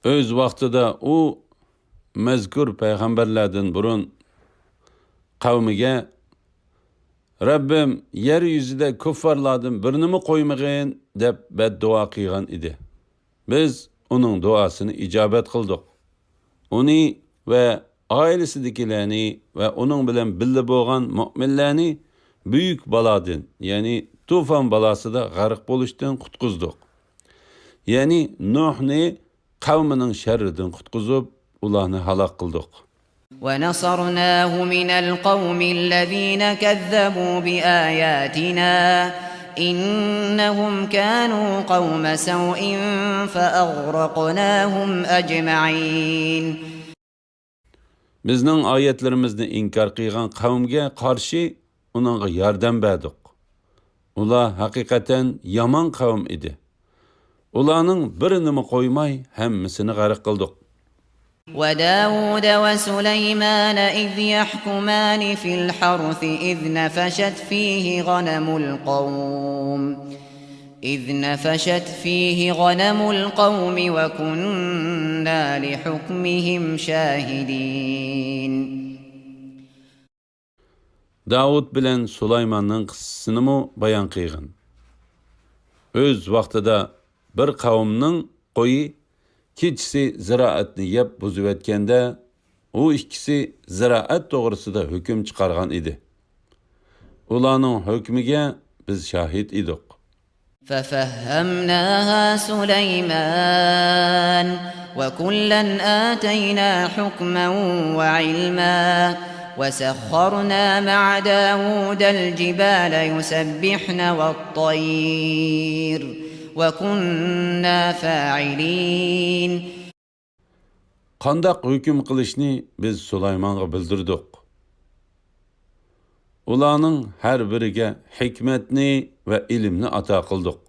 ئۆز ۋاقتىدا ئۇ مەزكۇر پەيغەمبەرلەردىن بۇرۇن قەۋمىگە، «رەببىم، يەر يۈزىدە كۇففارلاردىن بىرىنىمۇ قويمىغىن» دەپ بەددۇئا قىلغان ئىدى. بىز ئۇنىڭ دۇئاسىنى ئىجابەت قىلدۇق. ئۇنى ۋە ئائىلىسىدىكىلەرنى ۋە ئۇنىڭ بىلەن بىللە بولغان مۆمىنلەرنى بۈيۈك بالادىن، يەنى توفان بالاسىدا غەرق بولۇشتىن قۇتقۇزدۇق. يەنى نۇھنى قەۋمىنىڭ شەررىدىن قۇتقۇزۇپ، ئۇلارنى ھالاك قىلدۇق. ونصرناه من القوم الذين كذبوا بآياتنا إنهم كانوا قوم سوء فأغرقناهم أجمعين. بىزنىڭ ئايەتلىرىمىزنى ئىنكار قىلغان قەۋمگە قارشى ئۇنىڭغا ياردەم بەردۇق. ئۇلار ھەقىقەتەن يامان قەۋم ئىدى. ئۇلارنىڭ بىرىنىمۇ قويماي ھەممىسىنى غەرق قىلدۇق. وداود وسليمان إذ يحكمان في الحرث إذ نفشت فيه غنم القوم إذ نفشت فيه غنم القوم وكنا لحكمهم شاهدين. داۋۇت بىلەن سۇلايماننىڭ قىسسىسىنىمۇ بايان قىلغىن. ئۆز ۋاقتىدا بىر قەۋمنىڭ قويى كېچىسى زىرائەتنى يەپ بۇزۇۋەتكەندە، ئۇ ئىككىسى زىرائەت توغرىسىدا ھۆكۈم چىقارغان ئىدى. ئۇلارنىڭ ھۆكمىگە بىز شاھىت ئىدۇق. ففهمناها سليمان وكلا آتينا حكما وعلما وسخرنا مع داود الجبال يسبحن والطير وكنا فاعلين. قانداق ھۆكۈم قىلىشنى بىز سۇلايمانغا بىلدۈردۇق. ئۇلارنىڭ ھەر بىرىگە ھېكمەتنى ۋە ئىلىمنى ئاتا قىلدۇق.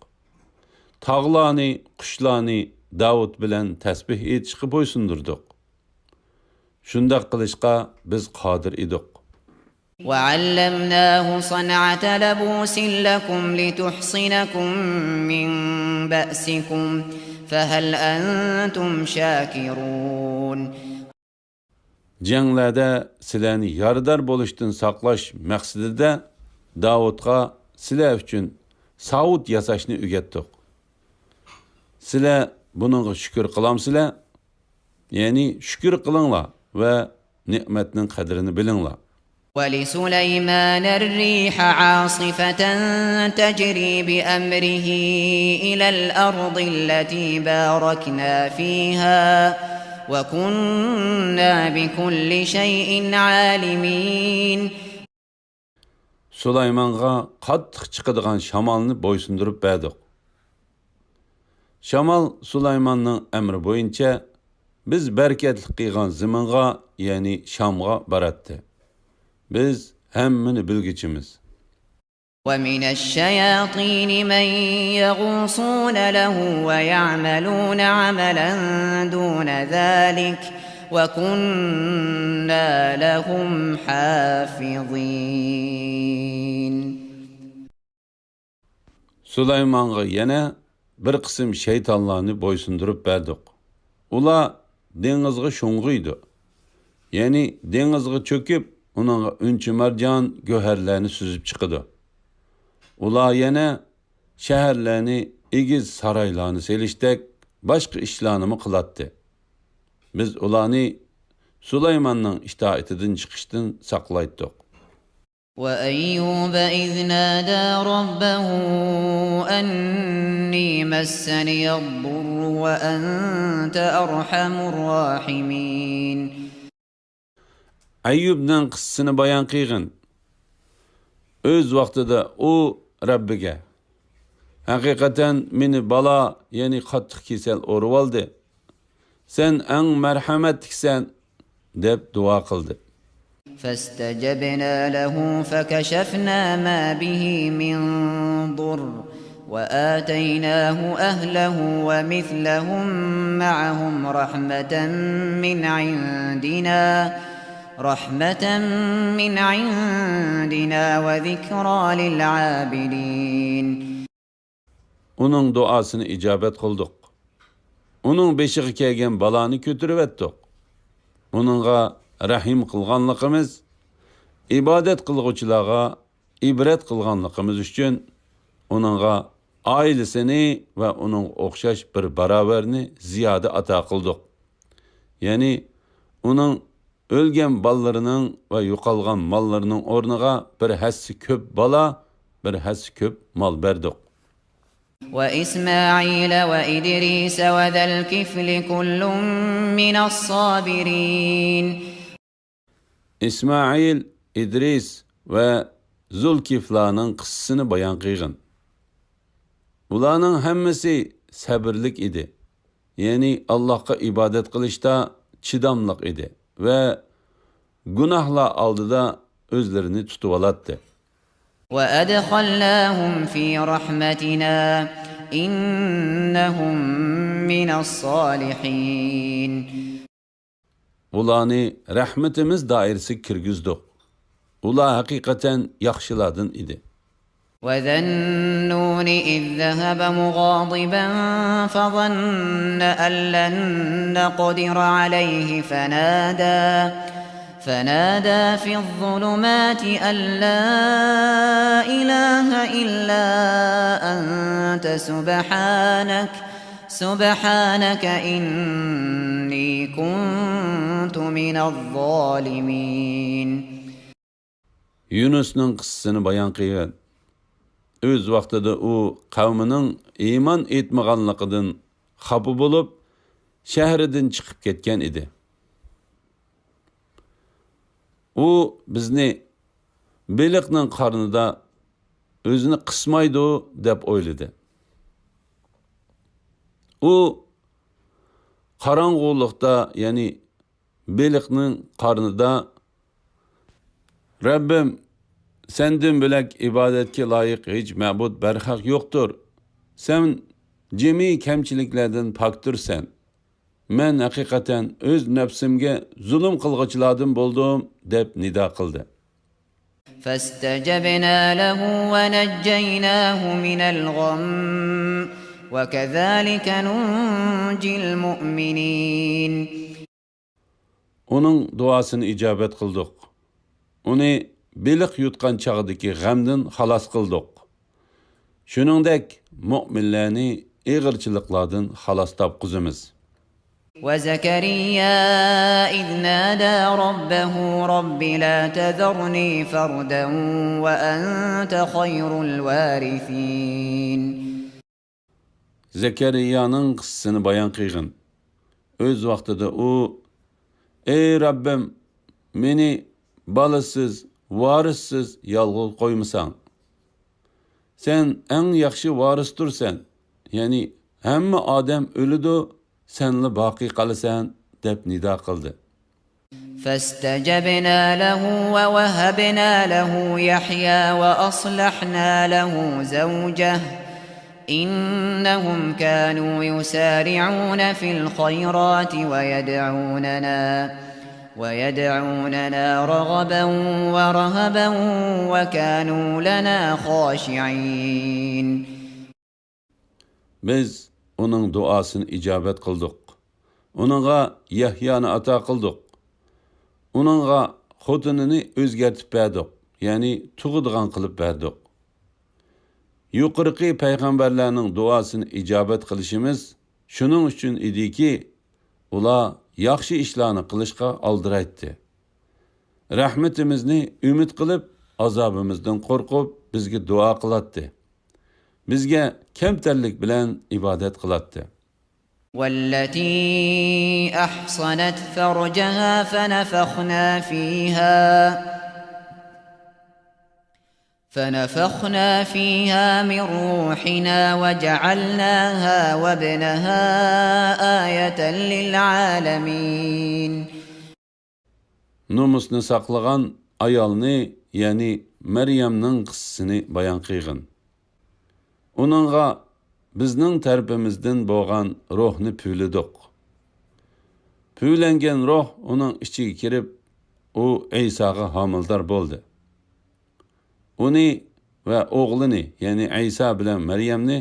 تاغلارنى، قۇشلارنى داۋۇت بىلەن تەسبىھ ئېيتىشقا بويسۇندۇردۇق. شۇنداق قىلىشقا بىز قادىر ئىدۇق. وعلمناه صنعة لبوس لكم لتحصنكم من بأسكم فهل أنتم شاكرون. جەڭلەردە سىلەرنى يارىدار بولۇشتىن ساقلاش مەقسىتىدە داۋۇتقا سىلەر ئۈچۈن ساۋۇت ياساشنى ئۆگەتتۇق. سىلەر بۇنىڭغا شۈكۈر قىلامسىلەر؟ يەنى شۈكۈر قىلىڭلار ۋە نېمەتنىڭ قەدرىنى بىلىڭلار. ولسليمان الريح عاصفة تجري بأمره إلى الأرض التي باركنا فيها وكنا بكل شيء عالمين. سۇلايمانغا قاتتىق چىقىدىغان شامالنى بويسۇندۇرۇپ بەردۇق. شامال سۇلايماننىڭ ئەمرى بويىچە بىز بەرىكەتلىك قىلغان زېمىنغا، يەنى شامغا باراتتى. بىز ھەممىنى بىلگۈچىمىز. ومن الشياطين من يغوصون له ويعملون عملا دون ذلك وكنا لهم حافظين. سۇلايمانغا يەنە بىر قىسىم شەيتانلارنى بويسۇندۇرۇپ بەردۇق. ئۇلار دېڭىزغا شۇڭغۇيدۇ. يەنى دېڭىزغا چۆكۈپ، ئۇنىڭغا ئۈنچە-مارجان، گۆھەرلەرنى سۈزۈپ چىقىدۇ. ئۇلار يەنە شەھەرلەرنى، ئېگىز سارايلارنى سېلىشتەك باشقا ئىشلارنىمۇ قىلاتتى. بىز ئۇلارنى سۇلايماننىڭ ئىتائىتىدىن چىقىشتىن ساقلايتتۇق. وأيوب إذ نادى ربه أني مسني الضر وأنت أرحم الراحمين. ئەييۇبنىڭ قىسسىسىنى بايان قىلغىن. ئۆز ۋاقتىدا ئۇ رەببىگە، «ھەقىقەتەن مېنى بالا، يەنى قاتتىق كېسەل ئورىۋالدى. سەن ئەڭ مەرھەمەتلىكسەن» دەپ دۇئا قىلدى. فاستجبنا له فكشفنا ما به من ضر وآتيناه أهله ومثلهم معهم رحمة من عندنا رحمة من عندنا وذكرى للعابدين. ئۇنىڭ دۇئاسىنى ئىجابەت قىلدۇق. ئۇنىڭ بېشىغا كەلگەن بالانى كۆتۈرۈۋەتتۇق. ئۇنىڭغا رەھىم قىلغانلىقىمىز، ئىبادەت قىلغۇچىلارغا ئىبرەت قىلغانلىقىمىز ئۈچۈن ئۇنىڭغا ئائىلىسىنى ۋە ئۇنىڭغا ئوخشاش بىر باراۋەرنى زىيادە ئاتا قىلدۇق. يەنى ئۇنىڭ ئۆلگەن بالىلىرىنىڭ ۋە يوقالغان ماللىرىنىڭ ئورنىغا بىر ھەسسە كۆپ بالا، بىر ھەسسە كۆپ مال بەردۇق. وإسماعيل وإدريس وذا الكفل كل من الصابرين. ئىسمائىل، ئىدرىس ۋە زۇلكىفلارنىڭ قىسسىسىنى بايان قىلغىن. ئۇلارنىڭ ھەممىسى سەبرلىك ئىدى. يەنى ئاللاھقا ئىبادەت قىلىشتا چىداملىق ئىدى ۋە گۇناھلار ئالدىدا ئۆزلىرىنى تۇتۇۋالاتتى. وأدخلناهم في رحمتنا إنهم من الصالحين. ئۇلارنى رەھمىتىمىز دائىرىسىگە كىرگۈزدۇق. ئۇلار ھەقىقەتەن ياخشىلاردىن ئىدى. وذا النون إذ ذهب مغاضبا فظن أن لن نقدر عليه فنادى فنادى في الظلمات أن لا إله إلا أنت سبحانك سبحانك إني كنت من الظالمين. يۇنۇسنىڭ قىسسىسىنى بايان قىلغىن. ئۆز ۋاقتىدا ئۇ قەۋمىنىڭ ئىمان ئېيتمىغانلىقىدىن خاپا بولۇپ، شەھىرىدىن چىقىپ كەتكەن ئىدى. ئۇ بىزنى بېلىقنىڭ قارنىدا ئۆزىنى قىسمايدۇ دەپ ئويلىدى. ئۇ قاراڭغۇلۇقتا، يەنى بېلىقنىڭ قارنىدا، رەببىم، سەندىن بۆلەك ئىبادەتكە لايىق ھېچ مەبۇد بەرھەق يوقتۇر. سەن جىمى كەمچىلىكلەردىن پاكتۇرسەن. مەن ھەقىقەتەن ئۆز نەپسىمگە زۇلۇم قىلغۇچىلاردىن بولدۇم، دەپ نىدا قىلدى. فاستجبنا له ونجيناه من الغم وكذلك ننجي المؤمنين. ئۇنىڭ دۇئاسىنى ئىجابەت قىلدۇق. ئۇنى بېلىق يۇتقان چاغدىكى غەمدىن خالاس قىلدۇق. شۇنىڭدەك مۆمىنلەرنى ئېغىرچىلىقلاردىن خالاس تاپقۇزىمىز. وزكريا إذ نادى ربه رب لا تذرني فردا وأنت خير الوارثين. زەكەرىيانىڭ قىسسىسىنى بايان قىلغىن. ئۆز ۋاقتىدا ئۇ، ئەي رەببىم، مېنى بالىسىز، ۋارىسسىز يالغۇز قويمىساڭ. سەن ئەڭ ياخشى ۋارىستۇرسەن، يەنى ھەممە ئادەم ئۆلىدۇ، سەنلا باقىي قالىسەن، دەپ نىدا قىلدى. فاستجبنا له ووهبنا له يحيى وأصلحنا له زوجه إنهم كانوا يسارعون في الخيرات ويدعوننا ويدعوننا رغبا ورهبا وكانوا لنا خاشعين. بىز ئۇنىڭ دۇئاسىنى ئىجابەت قىلدۇق. ئۇنىڭغا يەھيانى ئاتا قىلدۇق. ئۇنىڭغا خوتۇنىنى ئۆزگەرتىپ بەردۇق، يەنى تۇغىدىغان قىلىپ بەردۇق. يۇقىرىقى پەيغەمبەرلەرنىڭ دۇئاسىنى ئىجابەت قىلىشىمىز شۇنىڭ ئۈچۈن ئىدىكى، ئۇلار ياخشى ئىشلارنى قىلىشقا ئالدىرايتتى. رەھمىتىمىزنى ئۈمىد قىلىپ، ئازابىمىزدىن قورقۇپ، بىزگە دۇئا قىلاتتى. بىزگە كەمتەرلىك بىلەن ئىبادەت قىلاتتى. والتي أحصنت فرجها فنفخنا فيها فنفخنا فيها من روحنا وجعلناها وابنها آية للعالمين. نومۇسنى ساقلىغان ئايالنى، يەنى مەريەمنىڭ قىسسىسىنى بايان قىلغىن. ئۇنىڭغا بىزنىڭ تەرىپىمىزدىن بولغان روھنى پۈۋلىدۇق. پۈۋلەنگەن روھ ئۇنىڭ ئىچىگە كىرىپ، ئۇ ئەيساغا ھامىلىدار بولدى. ئۇنى ۋە ئوغلىنى، يەنى ئەيسا بىلەن مەريەمنى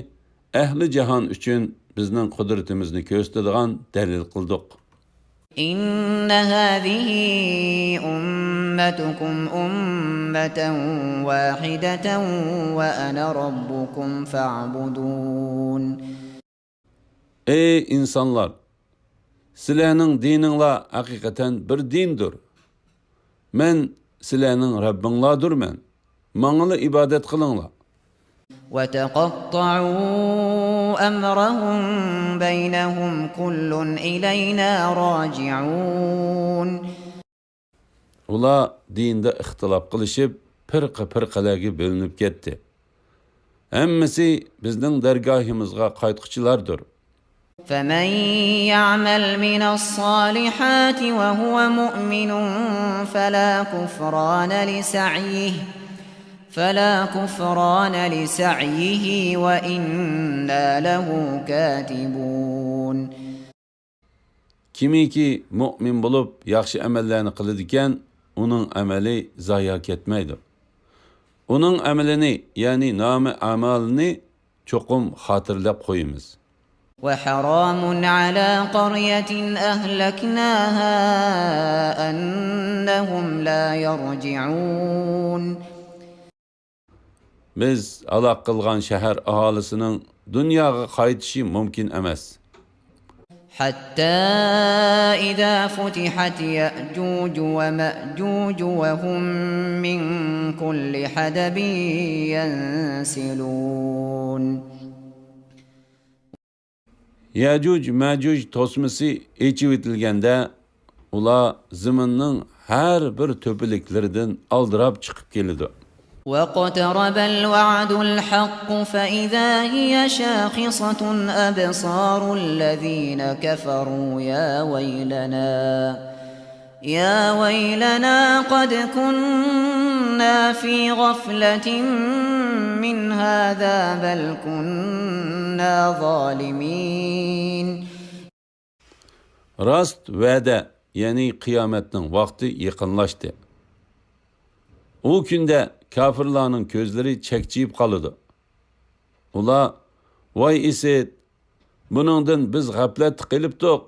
ئەھلى جاھان ئۈچۈن بىزنىڭ قۇدرىتىمىزنى كۆرسىتىدىغان دەلىل قىلدۇق. إن هذه أمتكم أمة واحدة وأنا ربكم فاعبدون. ئەي ئىنسانلار! سىلەرنىڭ دىنىڭلار ھەقىقەتەن بىر دىندۇر. مەن سىلەرنىڭ رەببىڭلاردۇرمەن. ماڭىلا ئىبادەت قىلىڭلار. وتقطعوا أمرهم بينهم كل إلينا راجعون. ئۇلار دىندا ئىختىلاپ قىلىشىپ، پىرقە-پىرقىلەرگە بۆلۈنۈپ كەتتى. ھەممىسى بىزنىڭ دەرگاھىمىزغا قايتقۇچىلاردۇر. فمن يعمل من الصالحات وهو مؤمن فلا كفران لسعيه، فلا كفران لسعيه وإنا له كاتبون. كىمكى مۆمىن بولۇپ، ياخشى ئەمەللەرنى قىلىدىكەن، ئۇنىڭ ئەمەلى زايا كەتمەيدۇ. ئۇنىڭ ئەمىلىنى، يەنى نامە ئەمالىنى چوقۇم خاتىرىلەپ قويىمىز. وحرام على قرية أهلكناها أنهم لا يرجعون. بىز ھالاك قىلغان شەھەر ئاھالىسىنىڭ دۇنياغا قايتىشى مۇمكىن ئەمەس. حتى إذا فتحت يأجوج ومأجوج وهم من كل حدب ينسلون. يەجۇج مەجۇج توسمىسى ئېچىۋېتىلگەندە، ئۇلار زېمىننىڭ ھەر بىر تۆپىلىكلىرىدىن ئالدىراپ چىقىپ كېلىدۇ. واقترب الوعد الحق فإذا هي شاخصة أبصار الذين كفروا يا ويلنا يا ويلنا قد كنا في غفلة من هذا بل كنا ظالمين. راست ۋەدە، يەنى قىيامەتنىڭ ۋاقتى يېقىنلاشتى. ئۇ كۈندە كاپىرلارنىڭ كۆزلىرى چەكچىيىپ قالىدۇ. ئۇلار، ۋاي ئىسىت! بۇنىڭدىن بىز غەپلەتتە قېلىپتۇق.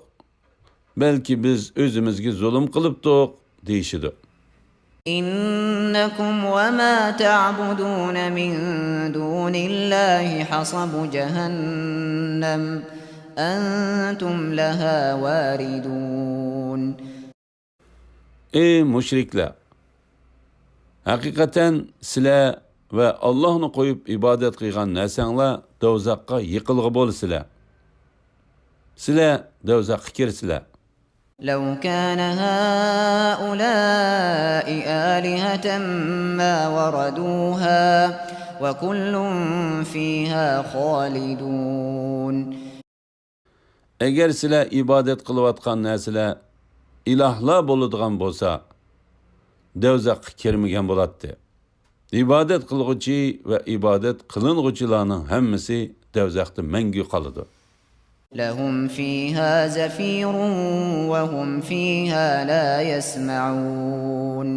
بەلكى بىز ئۆزىمىزگە زۇلۇم قىلىپتۇق، دېيىشىدۇ. إنكم وما تعبدون من دون الله حصب جهنم أنتم لها واردون. ئەي مۇشرىكلار! ھەقىقەتەن سىلەر ۋە ئاللاھنى قويۇپ ئىبادەت قىلغان نەرسەڭلار دوزاخقا يېقىلغۇ بولىسىلەر. سىلەر دوزاخقا كىرىسىلەر. لو كان هؤلاء آلهة ما وردوها وكل فيها خالدون. ئەگەر سىلەر ئىبادەت قىلىۋاتقان نەرسىلەر ئىلاھلار بولىدىغان بولسا، دوزاخقا كىرمىگەن بولاتتى. ئىبادەت قىلغۇچى ۋە ئىبادەت قىلىنغۇچىلارنىڭ ھەممىسى دوزاختا مەڭگۈ قالىدۇ. لهم فيها زفير وهم فيها لا يسمعون.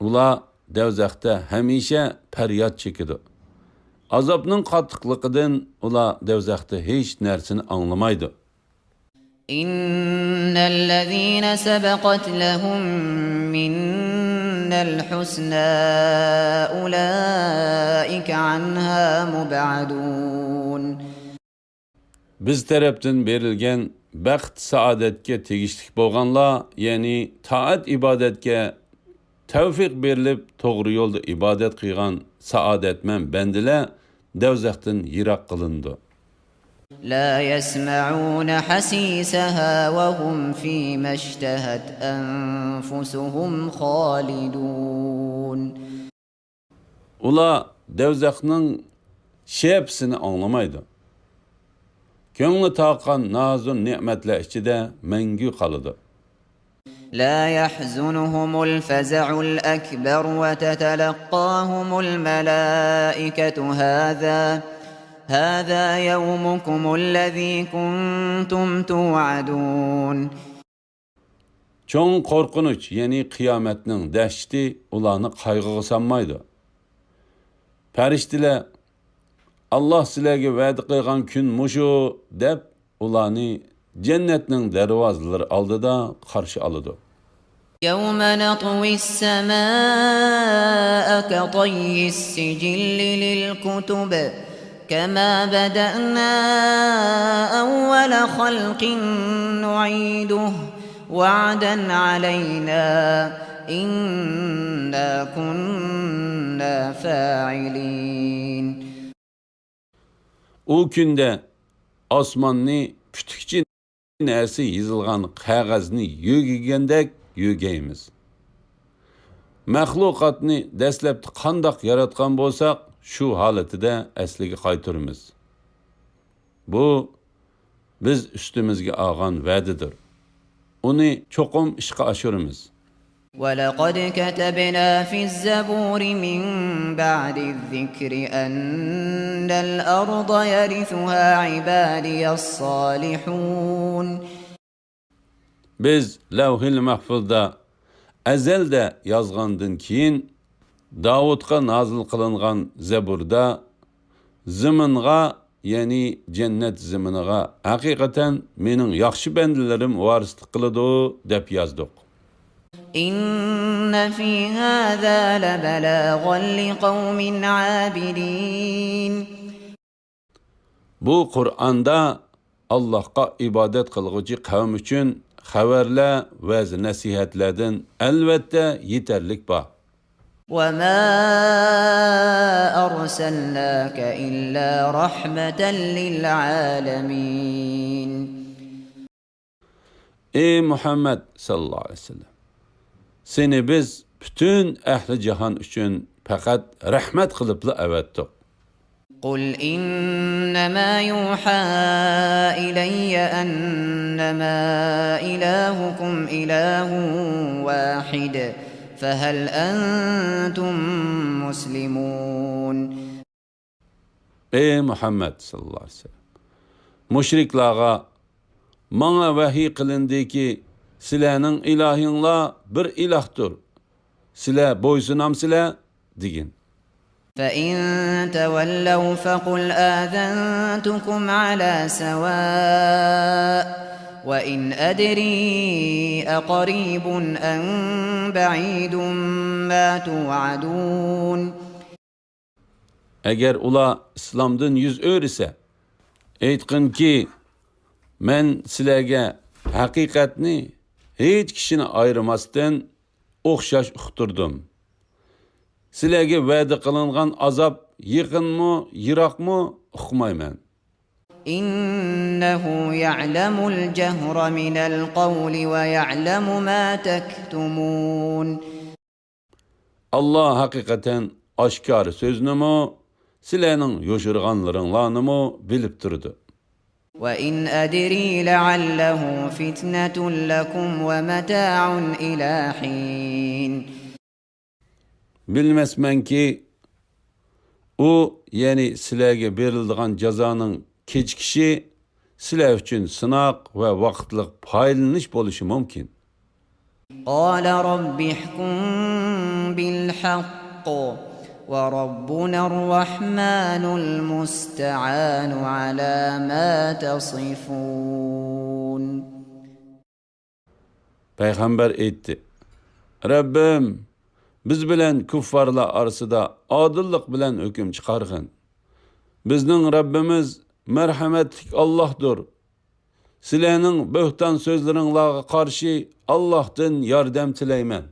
ئۇلار دوزاختا ھەمىشە پەرياد چېكىدۇ. ئازابنىڭ قاتتىقلىقىدىن ئۇلار دوزاختا ھېچ نەرسىنى ئاڭلىمايدۇ. إن الذين سبقت لهم منا الحسنى أولئك عنها مبعدون. بىز تەرەپتىن بېرىلگەن بەخت-سائادەتكە تېگىشلىك بولغانلار، يەنى تائەت-ئىبادەتكە تەۋفىق بېرىلىپ، توغرا يولدا ئىبادەت قىلغان سائادەتمەن بەندىلەر دوزاختىن يىراق قىلىنىدۇ. لا يسمعون حسيسها وهم فيما اشتهت أنفسهم خالدون. ئۇلار دوزاخنىڭ شەپىسىنى ئاڭلىمايدۇ. كۆڭلى تارقان نازۇ نېمەتلەر ئىچىدە مەڭگۈ قالىدۇ. لا يحزنهم الفزع الأكبر وتتلقاهم الملائكة هذا، هذا يومكم الذي كنتم توعدون. چوڭ قورقۇنچ، يەنى قىيامەتنىڭ دەھشىتى ئۇلارنى قايغۇغا سالمايدۇ. پەرىشتىلەر، «ئاللاھ سىلەرگە ۋەدە قىلغان كۈن مۇشۇ» دەپ، ئۇلارنى جەننەتنىڭ دەرۋازىلىرى ئالدىدا قارشى ئالىدۇ. يوم نطوي السماء كطي السجل للكتب كما بدأنا أول خلق نعيده وعدا علينا إنا كنا فاعلين. ئۇ كۈندە ئاسماننى پۈتۈكچە نەرسە يېزىلغان قەغەزنى يۆگىگەندەك يۆگەيمىز. مەخلۇقاتنى دەسلەپتە قانداق ياراتقان بولساق، شۇ ھالىتىدە ئەسلىگە قايتۇرىمىز. بۇ بىز ئۈستىمىزگە ئالغان ۋەدىدۇر. ئۇنى چوقۇم ئىشقا ئاشۇرىمىز. ولقد كتبنا في الزبور من بعد الذكر أن الأرض يرثها عبادي الصالحون. بىز لەۋھىل مەھفۇزدا ئەزەلدە يازغاندىن كېيىن، داۋۇتقا نازىل قىلىنغان زەبۇردا، زېمىنغا، يەنى جەننەت زېمىنىغا ھەقىقەتەن مېنىڭ ياخشى بەندىلىرىم ۋارىسلىق قىلىدۇ، دەپ يازدۇق. إن في هذا لبلاغا لقوم عابدين. بۇ قۇرئاندا ئاللاھقا ئىبادەت قىلغۇچى قەۋم ئۈچۈن خەۋەرلەر، ۋەز-نەسىھەتلەردىن ئەلۋەتتە يېتەرلىك بار. وما أرسلناك إلا رحمة للعالمين. ئى مۇھەممەد ساللاللاھۇ ئەلەيھى ۋەسەللەم، سېنى بىز پۈتۈن ئەھلى جاھان ئۈچۈن پەقەت رەھمەت قىلىپلا ئەۋەتتۇق. قل إنما يوحى إلي أنما إلهكم إله واحد فهل أنتم مسلمون. ئى مۇھەممەد ساللاللاھۇ ئەلەيھى ۋەسەللەم، مۇشرىكلارغا، ماڭا ۋەھىي قىلىندىكى، سىلەرنىڭ ئىلاھىڭلار بىر ئىلاھتۇر، سىلەر بويسۇنامسىلەر؟ دېگىن. فإن تولوا فقل آذنتكم على سواء وإن أدري أقريب أم بعيد ما توعدون. ئەگەر ئۇلار ئىسلامدىن يۈز ئۆرۈسە، ئېيتقىنكى، مەن سىلەرگە ھەقىقەتنى ھېچ كىشىنى ئايرىماستىن ئوخشاش ئۇقتۇردۇم. سىلەرگە ۋەدە قىلىنغان ئازاب يېقىنمۇ، يىراقمۇ ئۇقمايمەن. إنه يعلم الجهر من القول ويعلم ما تكتمون. ئاللا ھەقىقەتەن ئاشكارا سۆزنىمۇ، سىلەرنىڭ يوشۇرغانلىرىڭلارنىمۇ بىلىپ تۇرىدۇ. وإن أدري لعله فتنة لكم ومتاع إلى حين. بىلمەسمەنكى، ئۇ، يەنى سىلەرگە بېرىلىدىغان جازانىڭ كېچىكىشى سىلەر ئۈچۈن سىناق ۋە ۋاقىتلىق پايدىلىنىش بولۇشى مۇمكىن. قال رب احكم بالحق وربنا الرحمن المستعان على ما تصفون. پەيغەمبەر ئېيتتى، رەببىم، بىز بىلەن كۇففارلار ئارىسىدا ئادىللىق بىلەن ھۆكۈم چىقارغىن. بىزنىڭ رەببىمىز مەرھەمەتلىك ئاللاھدۇر. سىلەرنىڭ بۆھتان سۆزلىرىڭلارغا قارشى ئاللاھتىن ياردەم تىلەيمەن.